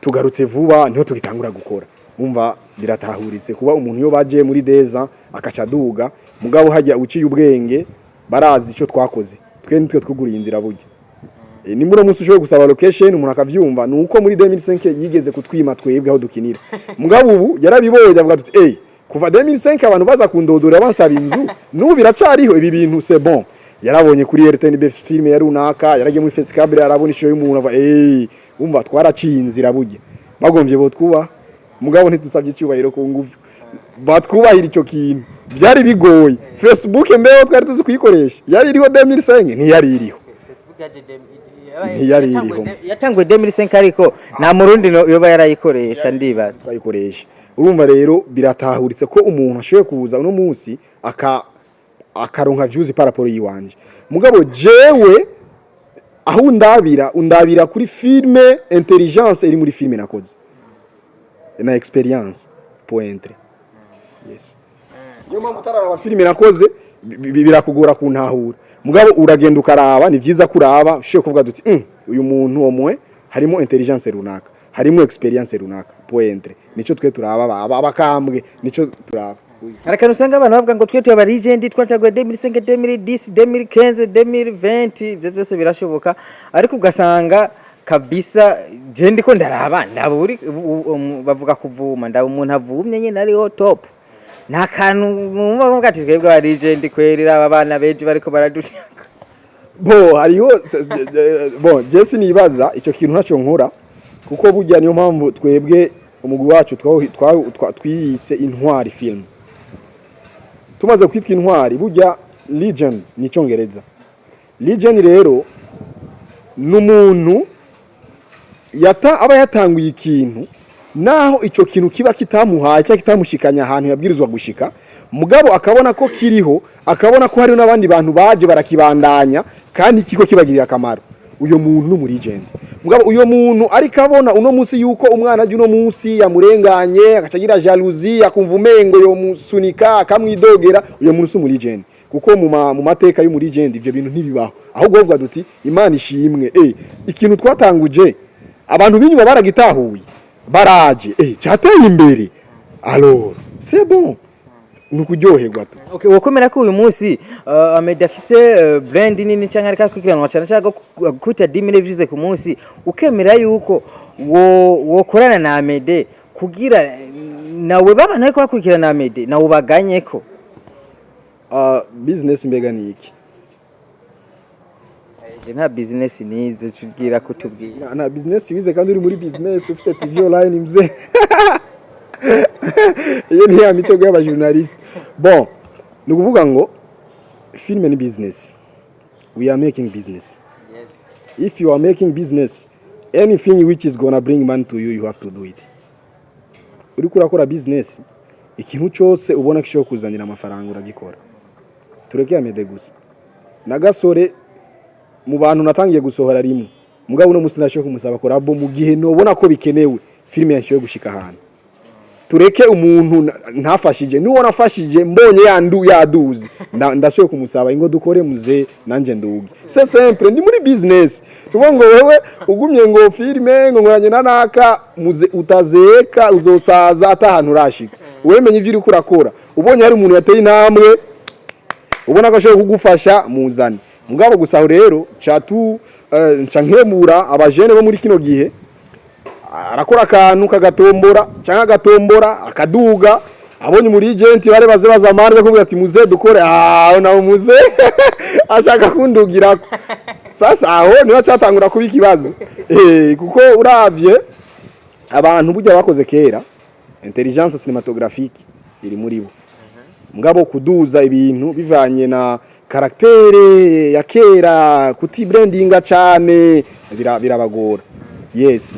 Tugarutse vuba niho tugitangura gukora. Umva, biratahuritse kuba umuntu iyo baje muri deza akaca aduga, mugabo hajya uciye ubwenge barazi ico twakoze. Twe nitwe twuguriye inzira burya. Nimba uno munsi ushoboye gusaba location umuntu akavyumva, ni uko muri 2005 yigeze kutwima twebwe aho dukinira. Mugabo ubu yarabibonye, avuga ati: "Eh, kuva 2005 abantu baza kundodora bansaba inzu, n'ubu biracariho ibi bintu, c'est bon." Yarabonye kuri RTNB film ya runaka, yaragiye muri festival, arabona ishoyo y'umuntu, ava umva twaraciye inzira burya. Bagombye botwubaha, mugabo ntidusabye icyubahiro ku nguvu, batwubahira ico kintu. Byari bigoye. Facebook mbeho twari tuzi kuyikoresha, yari iriho 2005? Ntiyari iriho, ntiyari iriho. Yatanguye 2005, ariko nta Murundi yoba yarayikoresha, ndibaza. Twayikoresha. Urumva rero biratahuritse ko umuntu ashoboye kuza uno munsi akaronka views par rapport yiwanje. Mugabo jewe aho undabira kuri filme, intelligence iri muri filme nakoze na experience pointre, yes. Niyo mpamvu utararaba filime nakoze birakugora kuntahura. Mugabo uragenda ukaraba, ni vyiza kuraba, ushoboye kuvuga duti uyu muntu omwe harimo intelligence runaka, harimo experience runaka pointre. Nico twe turaba, abakambwe nico turaba. Hari akantu usanga abantu bavuga ngo twe tuba legend, twatanguye 2005, 2010, 2015, 2020, ibyo byose birashoboka, ariko ugasanga kabisa je ndiko ndaraba ndaba uri bavuga kuvuma, ndaba umuntu avumye nyine ariho top. Nta kantu mwumva bavuga ati twebwe aba legend kweri, aba bana bejo bariko baradushaka? Bo hariho bon, je sinibaza ico kintu, ntacyo nkora, kuko burya niyo mpamvu twebwe umugwi wacu twiyise Intwari Film. Tumaze kwitwa Intwari, burya legend ni Icyongereza. Legend rero ni umuntu yata aba yatanguye ikintu, naho ico kintu kiba kitamuhaye cyangwa kitamushikanya ahantu yabwirizwa gushika, mugabo akabona ko kiriho, akabona ko hari n'abandi bantu baje barakibandanya kandi kiko kibagirira akamaro. Uyo muntu ni legend. Mugabo uyo muntu ariko abona uno munsi yuko umwana aje uno munsi yamurenganye, agaca agira jalousie, akumva umengo yo musunika, akamwidogera, uyo muntu si umu legend, kuko mu mateka y'umu legend ivyo bintu ntibibaho. Ahubwo bavuga duti Imana ishimwe, ikintu twatanguje abantu b'inyuma baragitahuye, baraje, cyateye imbere, alors c'est bon, ni ukuryoherwa tu. Okay, wokomera ko uyu munsi Amede afise brand nini canke ariko akurikiranwa cane, cyangwa gukubita 10 000 views ku munsi, ukemera yuko wo wokorana na Amede kugira nawe baba nawe bakurikirana Amede nawe ubaganyeko? Business mbega ni iki? Je nta business nize, tubwira kutubwira. Na business wize kandi uri muri business, ufite TV online mzee. Iyo ni ya mitego y'abajournaliste. Bon, ni ukuvuga ngo film ni business, we are making business. If you are making business, anything which is gonna bring money to you, you have to do it. Uriko urakora business, ikintu cyose ubona gishobora kuzanira amafaranga uragikora. Tureke Amede gusa, na Gasore mu bantu natangiye gusohora rimwe, mugabo uno musi ndashobora kumusaba collabo mu gihe nobona ko bikenewe, filime yanshoboye gushika ahantu. Tureke umuntu ntafashije, nuwo nafashije mbonye yandu yaduze, ndashoboye kumusaba ingo dukore muze nanje nduge. C'est simple, ndi muri business. Tuvuga ngo wewe ugumye ngo filime ngo nkoranye na naka muze, utazeka, uzosaza atahantu urashika. Wemenye ivyo uriko urakora, ubonye hari umuntu yateye intambwe, ubona ko ashobora kugufasha, muzane. Mugabo gusa aho rero ca tu nca nkemura abajene bo muri kino gihe: arakora akantu kagatombora cyangwa agatombora akaduga, abonye muri agent bare baze bazamara kuvuga ati muze dukore, ah nawe muze ashaka kundugirako. Sasa aho niho cyatangura kuba ikibazo, kuko uravye abantu burya bakoze kera, intelligence cinématographique iri muri bo, mugabo kuduza ibintu bivanye na caractère ya kera, kutibrandinga cyane birabagora. Yes,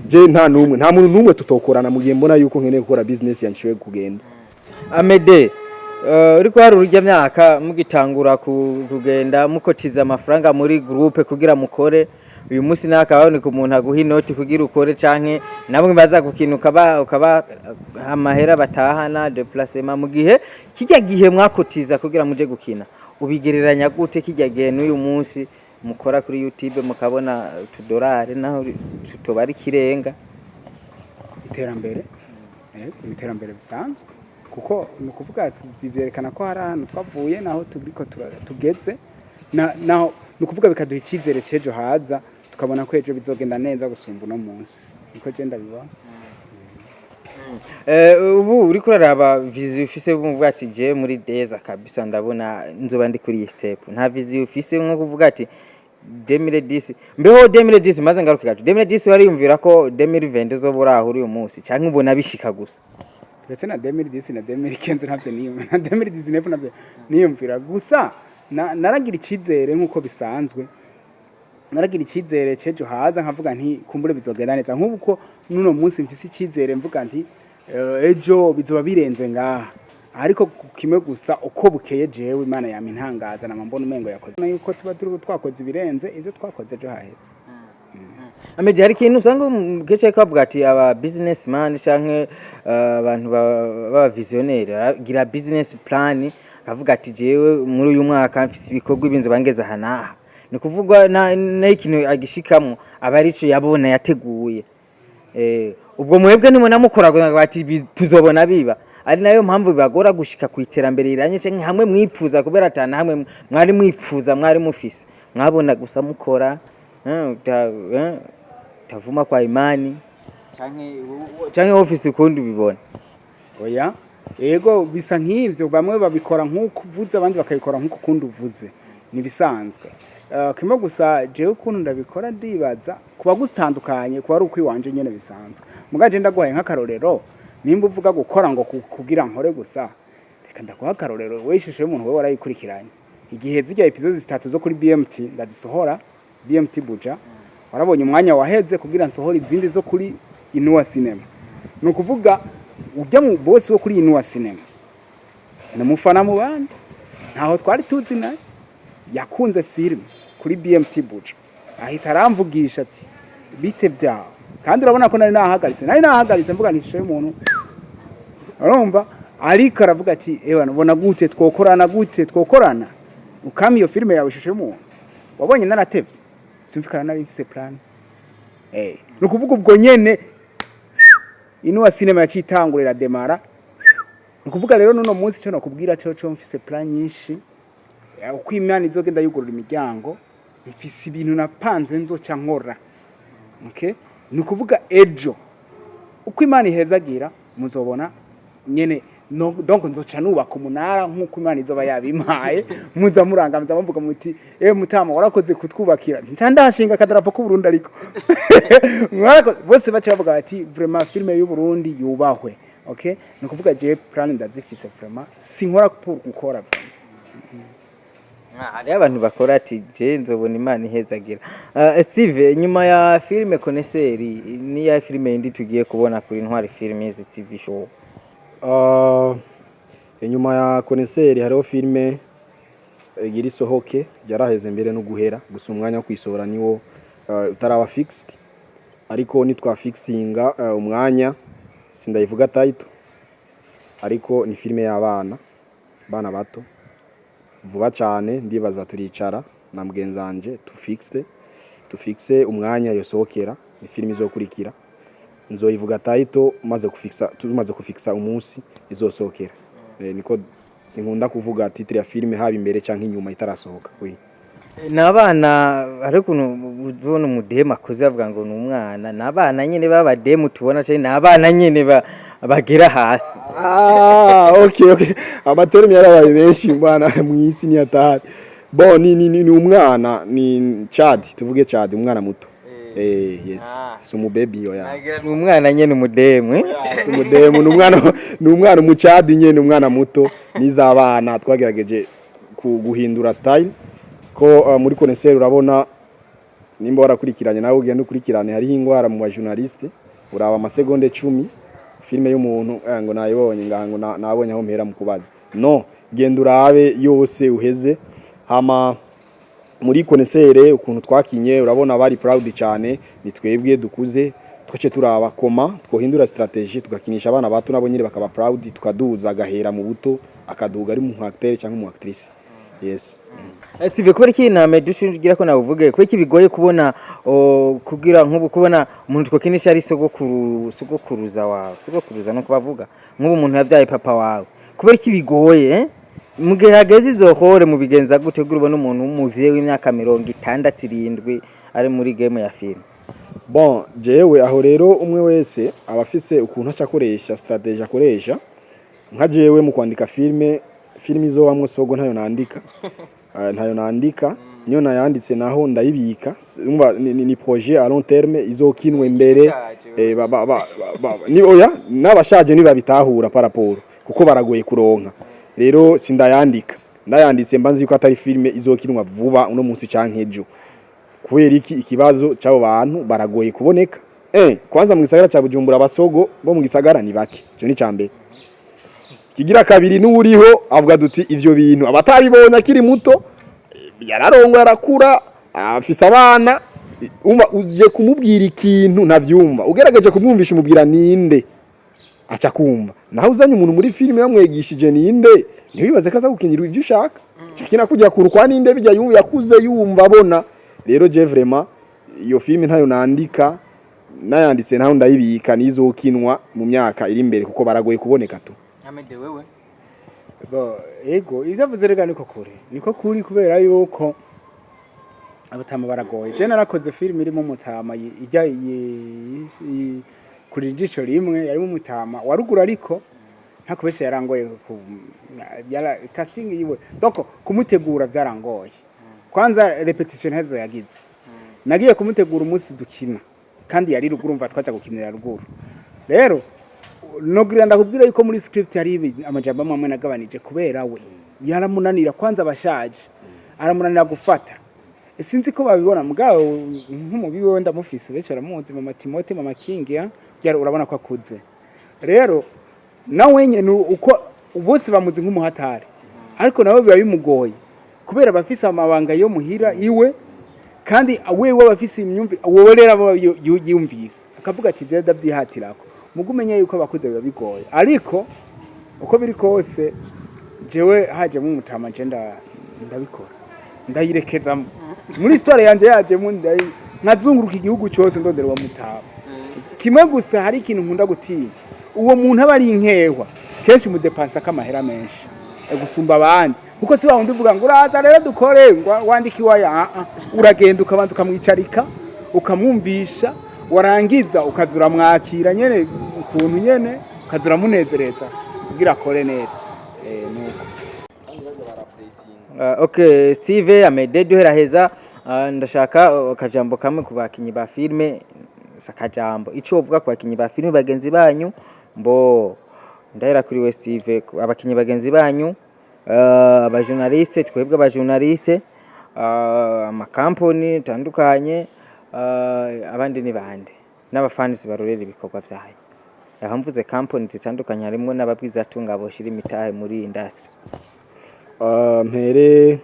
je nta numwe, nta muntu numwe tutokorana mu gihe mbona yuko nkeneye gukora business yanshoboye kugenda. Amede, uriko hari urujya myaka mugitangura kugenda mukotiza amafaranga muri groupe kugira mukore, uyu munsi nakaboneka umuntu aguha inoti kugira ukore, canke namwe baza gukina ukaba amahera batahana déplacement, mu gihe kijya gihe mwakotiza kugira muje gukina, ubigereranya gute kijya gihe n'uyu munsi mukora kuri YouTube mukabona utudorari naho tutoba ari kirenga? Iterambere, ni iterambere bisanzwe, kuko ni ukuvuga byerekana ko hari ahantu twavuye naho turiko tugeze, naho ni ukuvuga bikaduha icyizere cy'ejo haza, tukabona ko ejo bizogenda neza gusumba uno munsi. Niko je ndabibona. Ubu uriko uraraba vision ufise, bumva ati je muri deza kabisa ndabona nzoba ndi kuri iyi step, nta vision ufise nko kuvuga ati 2010, mbeho 2010, maze ngaruke gato. 2010 wariyumvira ko 2020 uzoba uri aho uri uyu munsi, canke ubona bishika gusa? Turetse na 2010 na 2015 ntavyo niyumvira, na 2019 ntavyo niyumvira. Gusa naragira icizere nk'uko bisanzwe, naragira icizere c'ejo haza, nkavuga nti kumbure bizogenda neza. Nk'ubu ko n'uno munsi mfise icizere, mvuga nti ejo bizoba birenze ngaha. Ariko kimwe gusa, uko bukeye jewe Imana yama intangaza, nama mbona umengo yakoze yuko tuba turi twakoze ibirenze ivyo twakoze ejo haheze. Amedi, hari ikintu usanga kenshi ariko bavuga ati aba businessman canke abantu baba visionnaire gira business plan, akavuga ati jewe muri uyu mwaka mfise ibikorwa ibinzu bangeze aha n'aha. Ni kuvuga na ikintu agishikamwo aba arico yabona yateguye. Ubwo mwebwe nimwe namukora bati tuzobona biba, ari nayo mpamvu bibagora gushika ku iterambere riranye canke hamwe mwipfuza, kubera atana hamwe mwari mwipfuza, mwari mufise mwabona gusa mukora tavuma kwa imani canke office ukundi ubibona. Oya, ego, bisa nk'ivyo. Bamwe babikora nk'uko uvuze, abandi bakabikora nk'uko ukundi uvuze, nibisanzwe. Kimwe gusa, jewe ukuntu ndabikora, ndibaza kuba gutandukanye, kuba ari ukwiwanje nyene bisanzwe. Muga je ndaguhaye nk'akarorero, nimba uvuga gukora ngo kugira nkore gusa, reka ndaguha akarorero. We, ishusho y'umuntu, wewe warayikurikiranye igihe zirya episode zitatu zo kuri BMT ndazisohora, BMT Buja, warabonye umwanya waheze kugira nsohore izindi zo kuri Inua Cinema. Ni ukuvuga ujya mu bosi wo kuri Inua Cinema ni umufana mu bandi, ntaho twari tuzi naye, yakunze filime kuri BMT Buja, ahita aramvugisha ati bite byawe. Kandi urabona ko nari nahagaritse mvuga nti ishusho y'umuntu, urumva, ariko aravuga ati ewa, ubona gute twokorana, gute twokorana ukama iyo filime yawe ishusho y'umuntu. Wabonye naratevye, simvikana, nari mfise plan. Ni ukuvuga ubwo nyene Inua Cinema yacitangurira demara. Ni ukuvuga rero nuno munsi cyo nakubwira cyo mfise plan nyinshi. Uko Imana izogenda yugurura imiryango, mfise ibintu napanze nzoca nkora. Okay, ni ukuvuga ejo uko Imana ihezagira muzobona nyene no, donc nzoca nubaka umunara nk'uko Imana izoba yabimpaye. Muza murangamiza muvuga muti mutama warakoze kutwubakira, nca ndashinga akadarapo k'Uburundi. Ariko mwarakoze, bose baca bavuga bati vraiment filme y'u Burundi yubahwe. Okay, ni ukuvuga je plan ndazifise, vraiment sinkora pour gukora vraiment. Hariho abantu bakora ati je nzobona Imana ihezagira. Steve, nyuma ya filime Connaisseur, niya filime yindi tugiye kubona kuri Ntwari Films TV Show? Inyuma ya Connaisseur hariho filime igira isohoke, yaraheze mbere no guhera, gusa umwanya wo kwisohora niwo utaraba fixed. Ariko nitwa fixinga umwanya, sindayivuga title, ariko ni filime y'abana, bana bato. Vuba cyane ndibaza turicara na mugenzanje tufixe umwanya yosohokera. Ni filime izokurikira, nzoyivuga title maze kufixa, tumaze kufixa umunsi izosohokera. Niko sinkunda kuvuga titre ya filime haba imbere canke inyuma itarasohoka, oui. Ni abana, hari ukuntu ubona umudemu akuze avuga ngo ni umwana. Ni abana nyine b'abademu tubona cyane, ni abana nyine bagera hasi? Ah, okay. Ama termes yarabaye benshi mwana mwisi ni atari. Bon, ni umwana, ni Chad, tuvuge Chad, umwana muto. Yes. Ah. Si umubaby, oya. Nagira ni umwana nyine umudemu, eh? Si umudemu, ni umwana umuchad nyene, umwana muto. Nizabana twagerageje guhindura style ko muri Connaisseur urabona, nimba warakurikiranye nawe ugenda ukurikirane, hariho ingwara mu bajournaliste, uraba amasegonde 10 filime y'umuntu, ngo nayibonye ngaha, ngo nabonye aho mpera mu kubaza. No genda urabe yose uheze. Hama muri Connaisseur ukuntu twakinye, urabona bari proud cyane, ni twebwe dukuze twace turaba koma twohindura stratégie, tugakinisha abana bato nabo nyine bakaba proud, tukaduza agahera mu buto akaduga ari mu acteur cyangwa mu actrice, yes. Steve, kubera iki na Medusha ugira ko nabuvuge, kubera iki bigoye kubona kugira nk'ubu kubona umuntu twokinisha ari sogokuru, sogokuruza wawe, sogokuruza no kubavuga nk'ubu umuntu yabyaye papa wawe, kubera iki bigoye, eh? Mu gihe hageze izo hore mubigenza gute kugira ubone umuntu w'umuvyeyi w'imyaka 67 ari muri game ya film? Bon, jewe aho rero umwe wese aba afise ukuntu aca akoresha stratégie akoresha. Nka jewe mu kwandika filme, filme izobamwo sogo ntayo nandika. Niyo nayanditse naho ndayibika. Umva, ni projet à long terme izokinwe mbere. Ba, ni oya, n'abashaje ntibabitahura par rapport kuko baragoye kuronka. Rero sindayandika, ndayanditse mba nzi ko atari filme izokinwa vuba, uno munsi canke ejo. Kubera iki? Ikibazo c'abo bantu baragoye kuboneka. Kwanza mu gisagara ca Bujumbura, abasogo bo mu gisagara ni bake, ico ni cambere. Kigira kabiri, n'uriho avuga duti ivyo bintu abatabibonye akiri muto, yararongo arakura afise abana. Umva, uje kumubwira ikintu ntavyumva, ugerageje kumwumvisha, umubwira ninde aca kumva. Naho uzanye umuntu muri filime yamwegishije ninde, ntiwibaze ko aza gukinira ivyo ushaka cakina kujya kuru kwa ninde bijya yakuze yumva abona. Rero je vraiment iyo filime ntayo nandika, nayanditse naho ndayibika, nizokinwa mu myaka iri imbere kuko baragoye kuboneka tu. Amede, wewe? Bo, ego, ivyo avuze rega niko kuri, niko kuri, kubera yuko abatama baragoye. Je narakoze filime irimo umutama ijya kuri ijisho rimwe, yarimo umutama wa ruguru, ariko ntakubeshe yarangoye ku yara casting yiwe, donc kumutegura byarangoye. Kwanza répétition ntazo yagize. Nagiye kumutegura umunsi dukina kandi yari ruguru, mva twaja gukinira ruguru. Rero nogira ndakubwira yuko muri script hari amajambo amwe amwe nagabanije kubera we yaramunanira. Kwanza abashaje aramunanira gufata. Sinzi ko babibona mugabo nk'umubi wewe ndamufise, benshi baramuzi, mama Timote, mama King ya byari, urabona ko akuze. Rero nawe nyene uko bose bamuzi nk'umuhatari, ariko nawe biba bimugoye kubera abafise amabanga yo muhira iwe, kandi wewe abafise imyumvi, wowe rero abo yumvise akavuga ati je ndavyihatirako. Mugo umenye yuko abakuze biba bigoye, ariko uko biri kose jewe hajemo umutama je ndabikora, ndayirekezamo muri histoire yanje, yajemo nkazunguruka igihugu cyose ndondera uwo mutama. Kimwe gusa, hari ikintu nkunda gutinya: uwo muntu aba ari inkehwa, kenshi mudepansa k'amahera menshi gusumba abandi, kuko si wa wundi uvuga ngo uraza rero dukore ngo wandike iwaya. Ah, ah. Uragenda ukabanza ukamwicarika, ukamwumvisha, warangiza ukaza uramwakira nyene ukuntu nyene, ukaza uramunezereza kugira akore neza. Nuko. Okay, Steve, Amede, duheraheza, ndashaka akajambo kamwe ku bakinyi ba filme, akajambo ico uvuga ku bakinyi ba filme bagenzi banyu. Mbo ndahera kuri we Steve, abakinyi bagenzi banyu, abajournaliste, twebwe abajournaliste, amakampani atandukanye, abandi ni bande, n'abafanisi barorera ibikorwa vyayo. Aho mvuze kampani zitandukanye harimwo n'ababwizatunga boshira imitahe muri industry. Mpere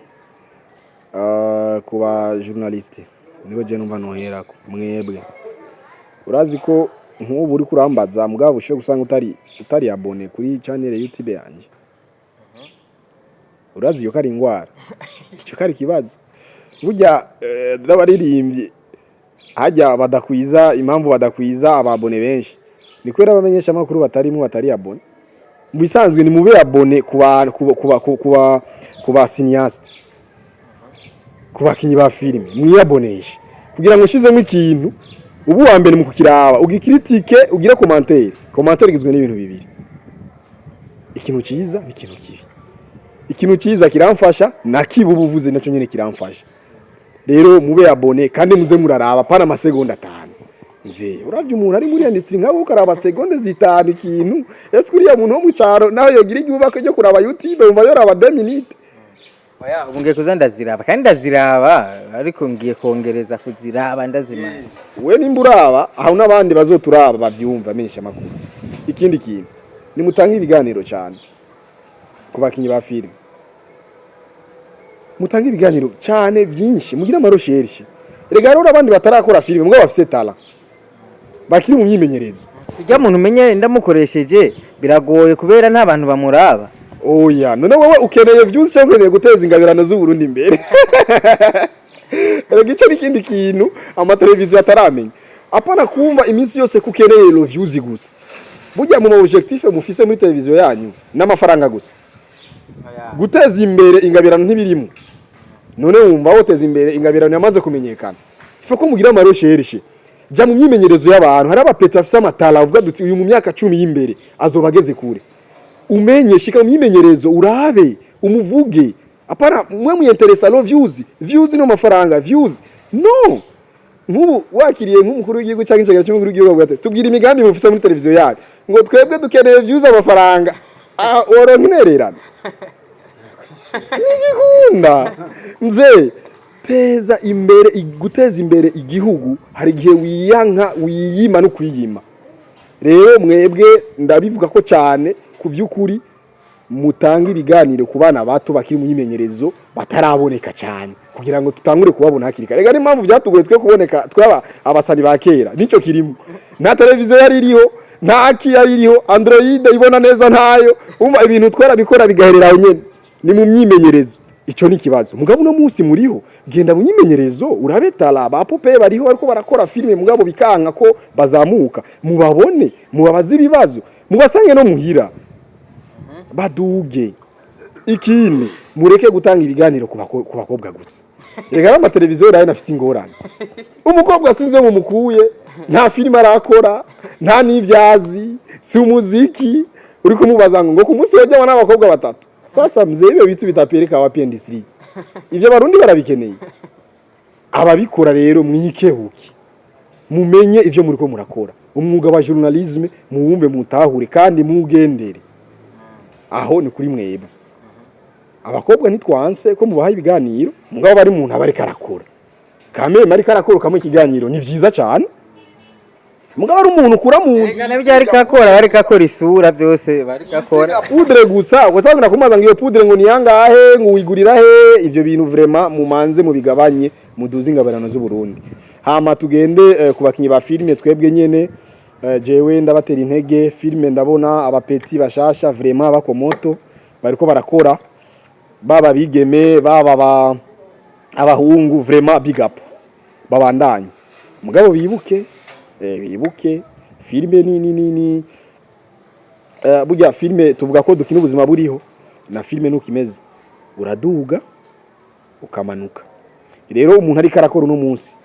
ku ba journaliste, nibo je numva noherako. Mwebwe urazi ko nk'ubu uri kurambaza, mugabo ushobora gusanga utari abonné kuri channel YouTube yanje. Urazi iyo kari ingwara, ico kari ikibazo burya. N'abaririmbyi hajya badakwiza, impamvu badakwiza aba abonnés benshi ni kubera abamenyesha amakuru batarimo, batari abonnés. Mu bisanzwe ni mube abonné ku ba cinéaste, ku bakinyi ba filime, mwiyaboneshe kugira ngo ushizemo ikintu ubu wa mbere mu kukiraba, ugikritike, ugire commentaire. Commentaire igizwe n'ibintu bibiri: ikintu ciza n'ikintu kibi. Ikintu ciza kiramfasha, na kibi ubuvuze nacyo nyene kiramfasha. Rero mube abonné kandi muze muraraba pana amasegonda 5. Mzee, uravye umuntu ari muri industry nkawe ukaraba segonde 5 ikintu, ese uriya muntu wo mu caro nawe yogira igihuba ryo kuraba YouTube, umva yoraba 2 minutes? Oya, ubu ngiye kuza ndaziraba, kandi ndaziraba, ariko ngiye kongereza kuziraba ndazimaze. We nimba uraba aho n'abandi bazoturaba bavyumva amenyesha amakuru. Ikindi kintu, nimutange ibiganiro cyane ku bakinyi ba filime, mutange ibiganiro cyane byinshi, mugire ama recherche. Rega rero abandi batarakora filime mugabo bafise talent, bakiri mu myimenyerezo. Sijya muntu umenye ndamukoresheje, biragoye kubera nta bantu bamuraba. Oya, none wowe ukeneye vyose cyangwa ukeneye guteza ingabirano z'Uburundi imbere? Rega ico n'ikindi kintu amateleviziyo ataramenya. Apana kumva iminsi yose ko ukeneye lo views gusa. Burya mu objectif mufise muri televiziyo yanyu n'amafaranga gusa, guteza imbere ingabirano ntibirimo. None wumva woteza imbere ingabirano yamaze kumenyekana? Ifa ko mugira ama recherche, jya mu myimenyerezo y'abantu. Hari abapeta bafise amatara, uvuga duti uyu mu myaka 10 y'imbere azoba ageze kure. Umenye, shika mu myimenyerezo, urabe, umuvuge. Apana mwe muyenteresa lo views, views no mafaranga, views. No. Nk'ubu wakiriye nk'umukuru w'igihugu cyangwa incegera cy'umukuru w'igihugu, avuga ati: "Tubwire imigambi mufise muri televiziyo yacu." Ngo twebwe dukeneye views, amafaranga. Ah, woronka intererano? Ntigikunda mzee. Teza imbere, guteza imbere igihugu, hari igihe wiyanka, wiyima no kwiyima. Rero mwebwe ndabivuga ko cyane, ku by'ukuri mutanga ibiganiro ku bana bato bakiri mu myimenyerezo, bataraboneka cyane, kugira ngo tutangure kubabona hakiri kare. Rega n'impamvu byatugoye twe kuboneka, twaba abasani ba kera, nicyo kirimo. Nta televiziyo yari iriho, nta ki yari iriho, Android ibona neza ntayo. Umva, ibintu twarabikora bigaherera aho nyene, ni mu myimenyerezo. Ico ni kibazo. Mugabo uno munsi muriho, genda mu myimenyerezo urabetara ba pope bariho, ariko barakora filime, mugabo bikanka ko bazamuka. Mubabone, mubabaze ibibazo, mubasange no muhira, baduge. Ikindi, mureke gutanga ibiganiro ku bakobwa gusa. Rega n'amateleviziyo rero nafise ingorane. Umukobwa sinzi ngo mumukuye, nta filime arakora, nta n'ivyazi, si umuziki. Uri kumubaza ngo ku munsi wajyamo n'abakobwa batatu. Sasa mzee, ibyo bitu bitapeleka wapi industry? Ivyo Abarundi barabikeneye. Ababikora rero, mwikebuke, mumenye ivyo muriko murakora. Umwuga wa journalisme muwumve, mutahure kandi muwugendere. Aho ni kuri mwebwe abakobwa. Ntitwanse ko mubaha ibiganiro, mugabo bari umuntu aba ariko arakora kameme, ariko arakora ukamuha ikiganiro, ni vyiza cyane. Mugabo ari umuntu ukura mu nzu. Ega nabyo ariko akora, ariko akora isura, byose bariko akora. Poudre gusa, ugatangira kumubaza ngo iyo poudre ngo ni yangahe, ngo wigurira he? Ivyo bintu vraiment mumanze mubigabanye, muduze ingabirano z'u Burundi. Hama tugende ku bakinyi ba filime. Twebwe nyene, jewe ndabatera intege. Filime ndabona abapeti bashasha vraiment bakomoto, bariko barakora, baba bigeme, baba abahungu, vraiment big up, babandanye. Mugabo bibuke, bibuke filime ni burya filime tuvuga ko dukina ubuzima buriho, na filime nuko imeze, uraduga ukamanuka. Rero umuntu ariko arakora uno munsi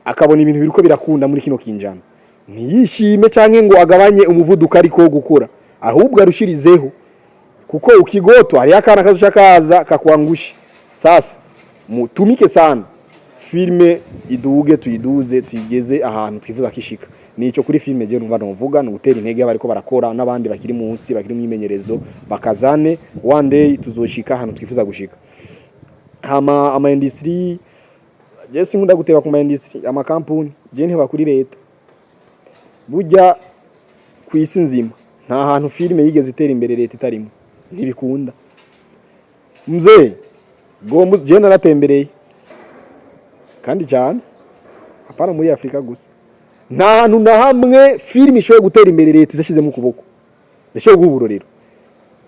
akabona ibintu biriko birakunda muri kino kinjana, ntiyishime canke ngo agabanye umuvuduko ariko wo gukora, ahubwo arushirizeho, kuko ukigoto hariyo akana kazoca kaza kakwangusha. Sasa mutumike sana, filime iduge, tuyiduze, tuyigeze ahantu twifuza kishika. Nico kuri filime je numva novuga, ni ugutera intege abariko barakora n'abandi bakiri munsi, bakiri mu myimenyerezo, bakazane. One day tuzoshika ahantu twifuza gushika. Hama ama industry, je sinkunda guteba ku ma industry, amakampuni, je nteba kuri leta. Burya ku isi nzima nta hantu filime yigeze itera imbere leta itarimo, ntibikunda mzee. Gomba je naratembereye kandi cyane, hapana muri Afrika gusa, nta hantu na hamwe filime ishoboye gutera imbere leta idashizemo ukuboko. Ndashoboye guha uburorero.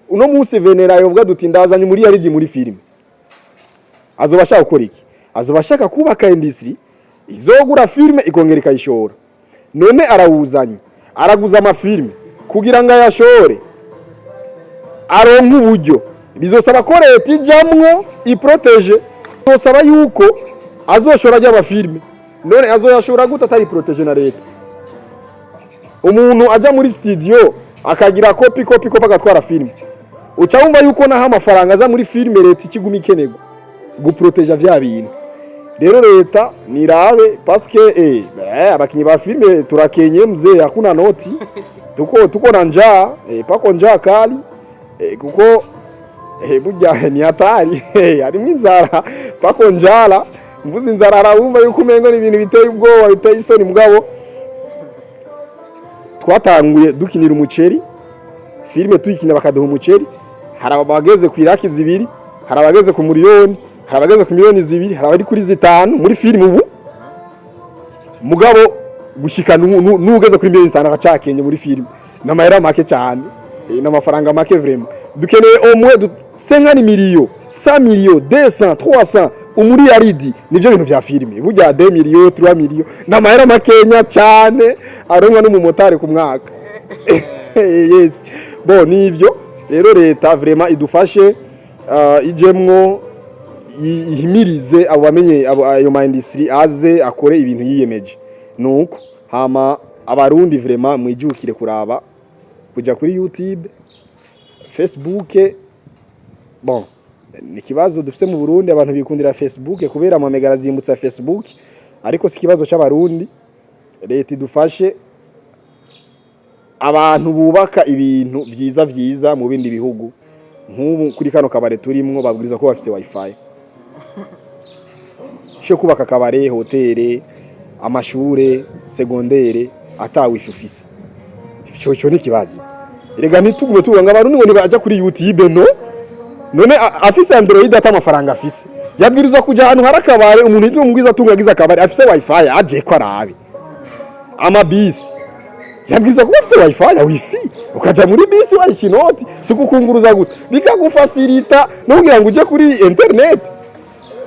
Uno munsi Venera yovuga duti: "Ndazanye muri yaridi muri filime." Azoba ashaka gukora iki? Azoba ashaka kubaka industry izogura filime ikongera ikayishora. None arawuzanye, araguza amafilime kugira ngo ayashore, aronke uburyo. Bizosaba ko leta ijamwo iprotège. Bizosaba yuko azoshora ajya amafilime. None azoyashora gute atari protégé na leta? Umuntu ajya muri studio akagira copie, copie, copie, agatwara filime, uca wumva yuko naho amafaranga aza muri filime, leta ikiguma ikenerwa guproteja vya bintu. Rero leta nirabe, parce que abakinyi ba filime turakenye mzee, hakuna noti, tuko na njaa, pako njaa kali, kuko burya ni hatari, harimwo inzara, pako njara. Mvuze inzara arabumva yuko umengo ni ibintu biteye ubwoba, biteye isoni. Mugabo twatanguye dukinira umuceri, filime tuyikina bakaduha umuceri. Hari abageze ku iraki 2, hari abageze ku miliyoni, hari abageze ku miliyoni 2, hari abari kuri 5 muri filime ubu. Mugabo gushika n'ugeze kuri miliyoni 5 aracakenye muri filime, n'amahera make cyane, n'amafaranga make vraiment. Dukeneye au moins 50 millions, 100 millions, 200, 300, umuriyaridi. Nivyo bintu vya filime. Burya 2 millions, 3 millions n'amahera makenya cyane, aronka n'umumotari ku mwaka. Yes, bon, nivyo rero. Leta vraiment idufashe, ijemwo, ihimirize abo bamenye ayo ma industry aze akore ibintu yiyemeje. Nuko hama Abarundi vraiment mwijukire kuraba, kuja kuri YouTube, Facebook. Bon, Ni ikibazo dufise mu Burundi, abantu bikundira Facebook kubera amamega arazimbutsa Facebook, ariko si ikibazo c'Abarundi. Leta idufashe, abantu bubaka ibintu vyiza vyiza mu bindi bihugu, nk'ubu kuri kano kabare turimwo babwiriza ko bafise wifi. Cyo kubaka akabare, hoteli, amashure secondaire ata wifi ufise, ico ni ikibazo. Erega ntitugume tuvuga ngo Abarundi ngo nibaja kuri YouTube. No none afise Android ata amafaranga afise, yabwirizwa kuja ahantu hari akabare. Umuntu yitwa umugwiza atunga agize akabare afise wifi, aje ko arabe amabisi, yabwirizwa kuba afise wifi ya wifi, ukaja muri bisi warisha inoti, si kukunguruza gusa, bikagufasirita no kugira ngo uje kuri internet.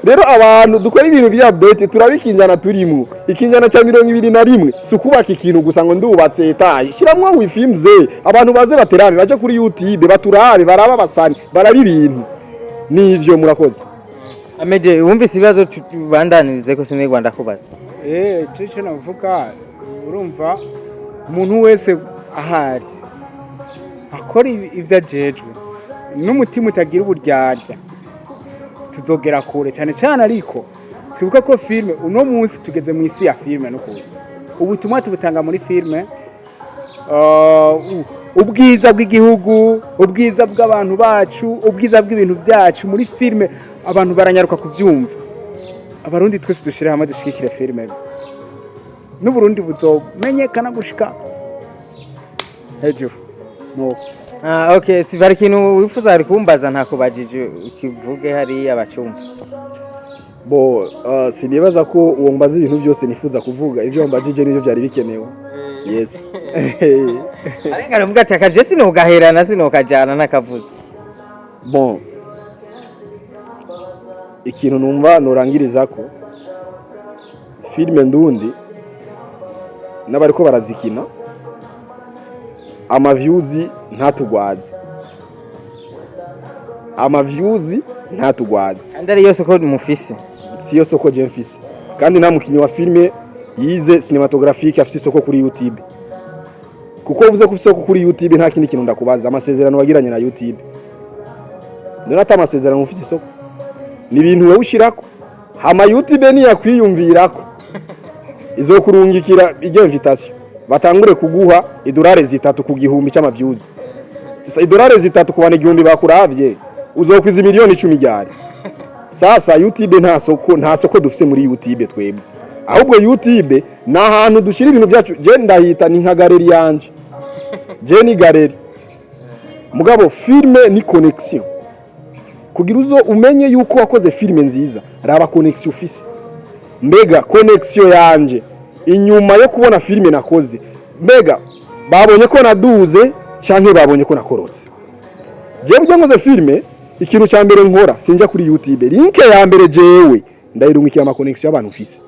Rero abantu dukora ibintu bya update, turabikinjana turimwo ikinjana ca 21. Si ukubaka ikintu gusa ngo ndubatse étage, shiramwo wifi mzee, abantu baze baterame, baje kuri YouTube baturabe, baraba abasani, baraba ibintu. Nivyo, murakoze. Amede, wumvise ibibazo, tubandanirize ko sinigwa ndakubaza. Cyo navuga, urumva umuntu wese ahari akora ivyo ajejwe n'umutima utagira uburyarya, tuzogera kure cyane cyane. Ariko twibuka ko filime uno munsi tugeze mu isi ya filime, n'ukuri ubutumwa tubutanga muri filime, ubwiza bw'igihugu, ubwiza bw'abantu bacu, ubwiza bw'ibintu byacu muri filime, abantu baranyaruka kubyumva. Abarundi twese dushire hamwe dushigikire filime, n'Uburundi buzomenyekana gushika hejuru nuko. Ah, okay, si hari ikintu wifuza ari kumbaza ntakubajije, ukivuge hariya bacumva. Bo sinibaza ko uwo mbaza ibintu byose nifuza kuvuga. Ibyo mbajije nibyo byari bikenewe, yes. Ariko aravuga ati akaje sinogaherana, sinokajana ntakavuze. Bon, ikintu numva norangiriza ko filime ndundi n'abariko barazikina, ama views ntatugwaze, ama views ntatugwaze. Kandi ari yose ko mufise. Siyo soko je mfise, kandi nta mukinyi wa filime yize cinématographique afise isoko kuri YouTube. Kuko uvuze ko ufise isoko kuri YouTube, nta kindi kintu ndakubaza: amasezerano wagiranye na YouTube. None ata amasezerano ufise isoko, ni ibintu wowe ushirako, hama YouTube niyakwiyumvirako izokurungikira ijya invitation, batangure kuguha idolari 3 ku 1000 cy'ama views. Sasa idolari 3 ku bantu 1000 bakuravye, uzokwiza miliyoni 10 ryari? Sasa YouTube nta soko, nta soko dufise muri YouTube twebwe. Ahubwo YouTube ni ahantu dushyira ibintu byacu. Je ndahita ni nka galerie yanje, je ni galerie. Mugabo filme ni connexion. Kugira uzo umenye yuko wakoze filme nziza, raba connexion ufise. Mbega connexion yanje inyuma yo kubona filme nakoze, mbega babonye ko naduze canke babonye ko nakorotse? Jewe burya nkoze filme, ikintu cya mbere nkora, sinjya kuri YouTube. Link ya mbere jewe ndayirungikira ama connexion y'abantu mfise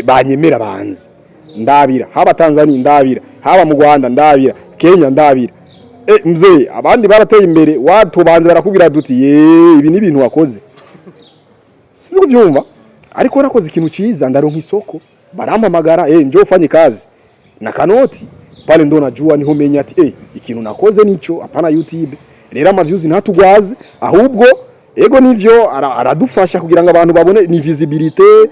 banyemera, banzi. Ndabira haba Tanzania, ndabira haba mu Rwanda, ndabira Kenya, ndabira. Mzee, abandi barateye imbere, watubanze barakubwira duti: "Ye, ibi ni ibintu wakoze." Sizi kuvyumva, ariko warakoze ikintu ciza, ndaronka isoko, barampamagara: "Njoo ufanye kazi na kanoti pale." Ndo najua, niho menya ati ikintu nakoze nico, hapana YouTube. Rero ama views ntatugwaze, ahubwo ego nivyo aradufasha kugira ngo abantu babone, ni visibilité,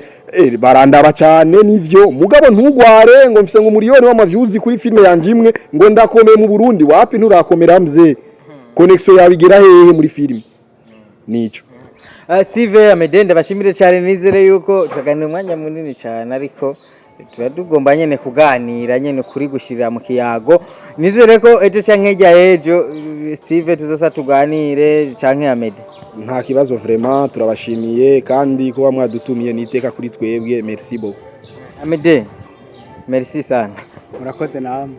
barandaba cyane nivyo. Mugabo ntugware ngo mfise ngo umuriyoni w'ama views kuri filme yanje imwe, ngo ndakomeye mu Burundi. Wapi, nturakomera mzee. Connexion yawe igera hehe muri filme? Nico. Steve, Amede, ndabashimire cyane. Nizere yuko tukaganira umwanya munini cyane, ariko tuba tugomba nyene kuganira nyene kuri gushirira mu kiyago. Nizere ko ejo canke hirya y'ejo, Steve, tuzosa tuganire canke Amede. Nta kibazo, vraiment turabashimiye kandi kuba mwadutumiye niteka kuri twebwe. Merci beaucoup. Amede, merci sana. Murakoze namwe.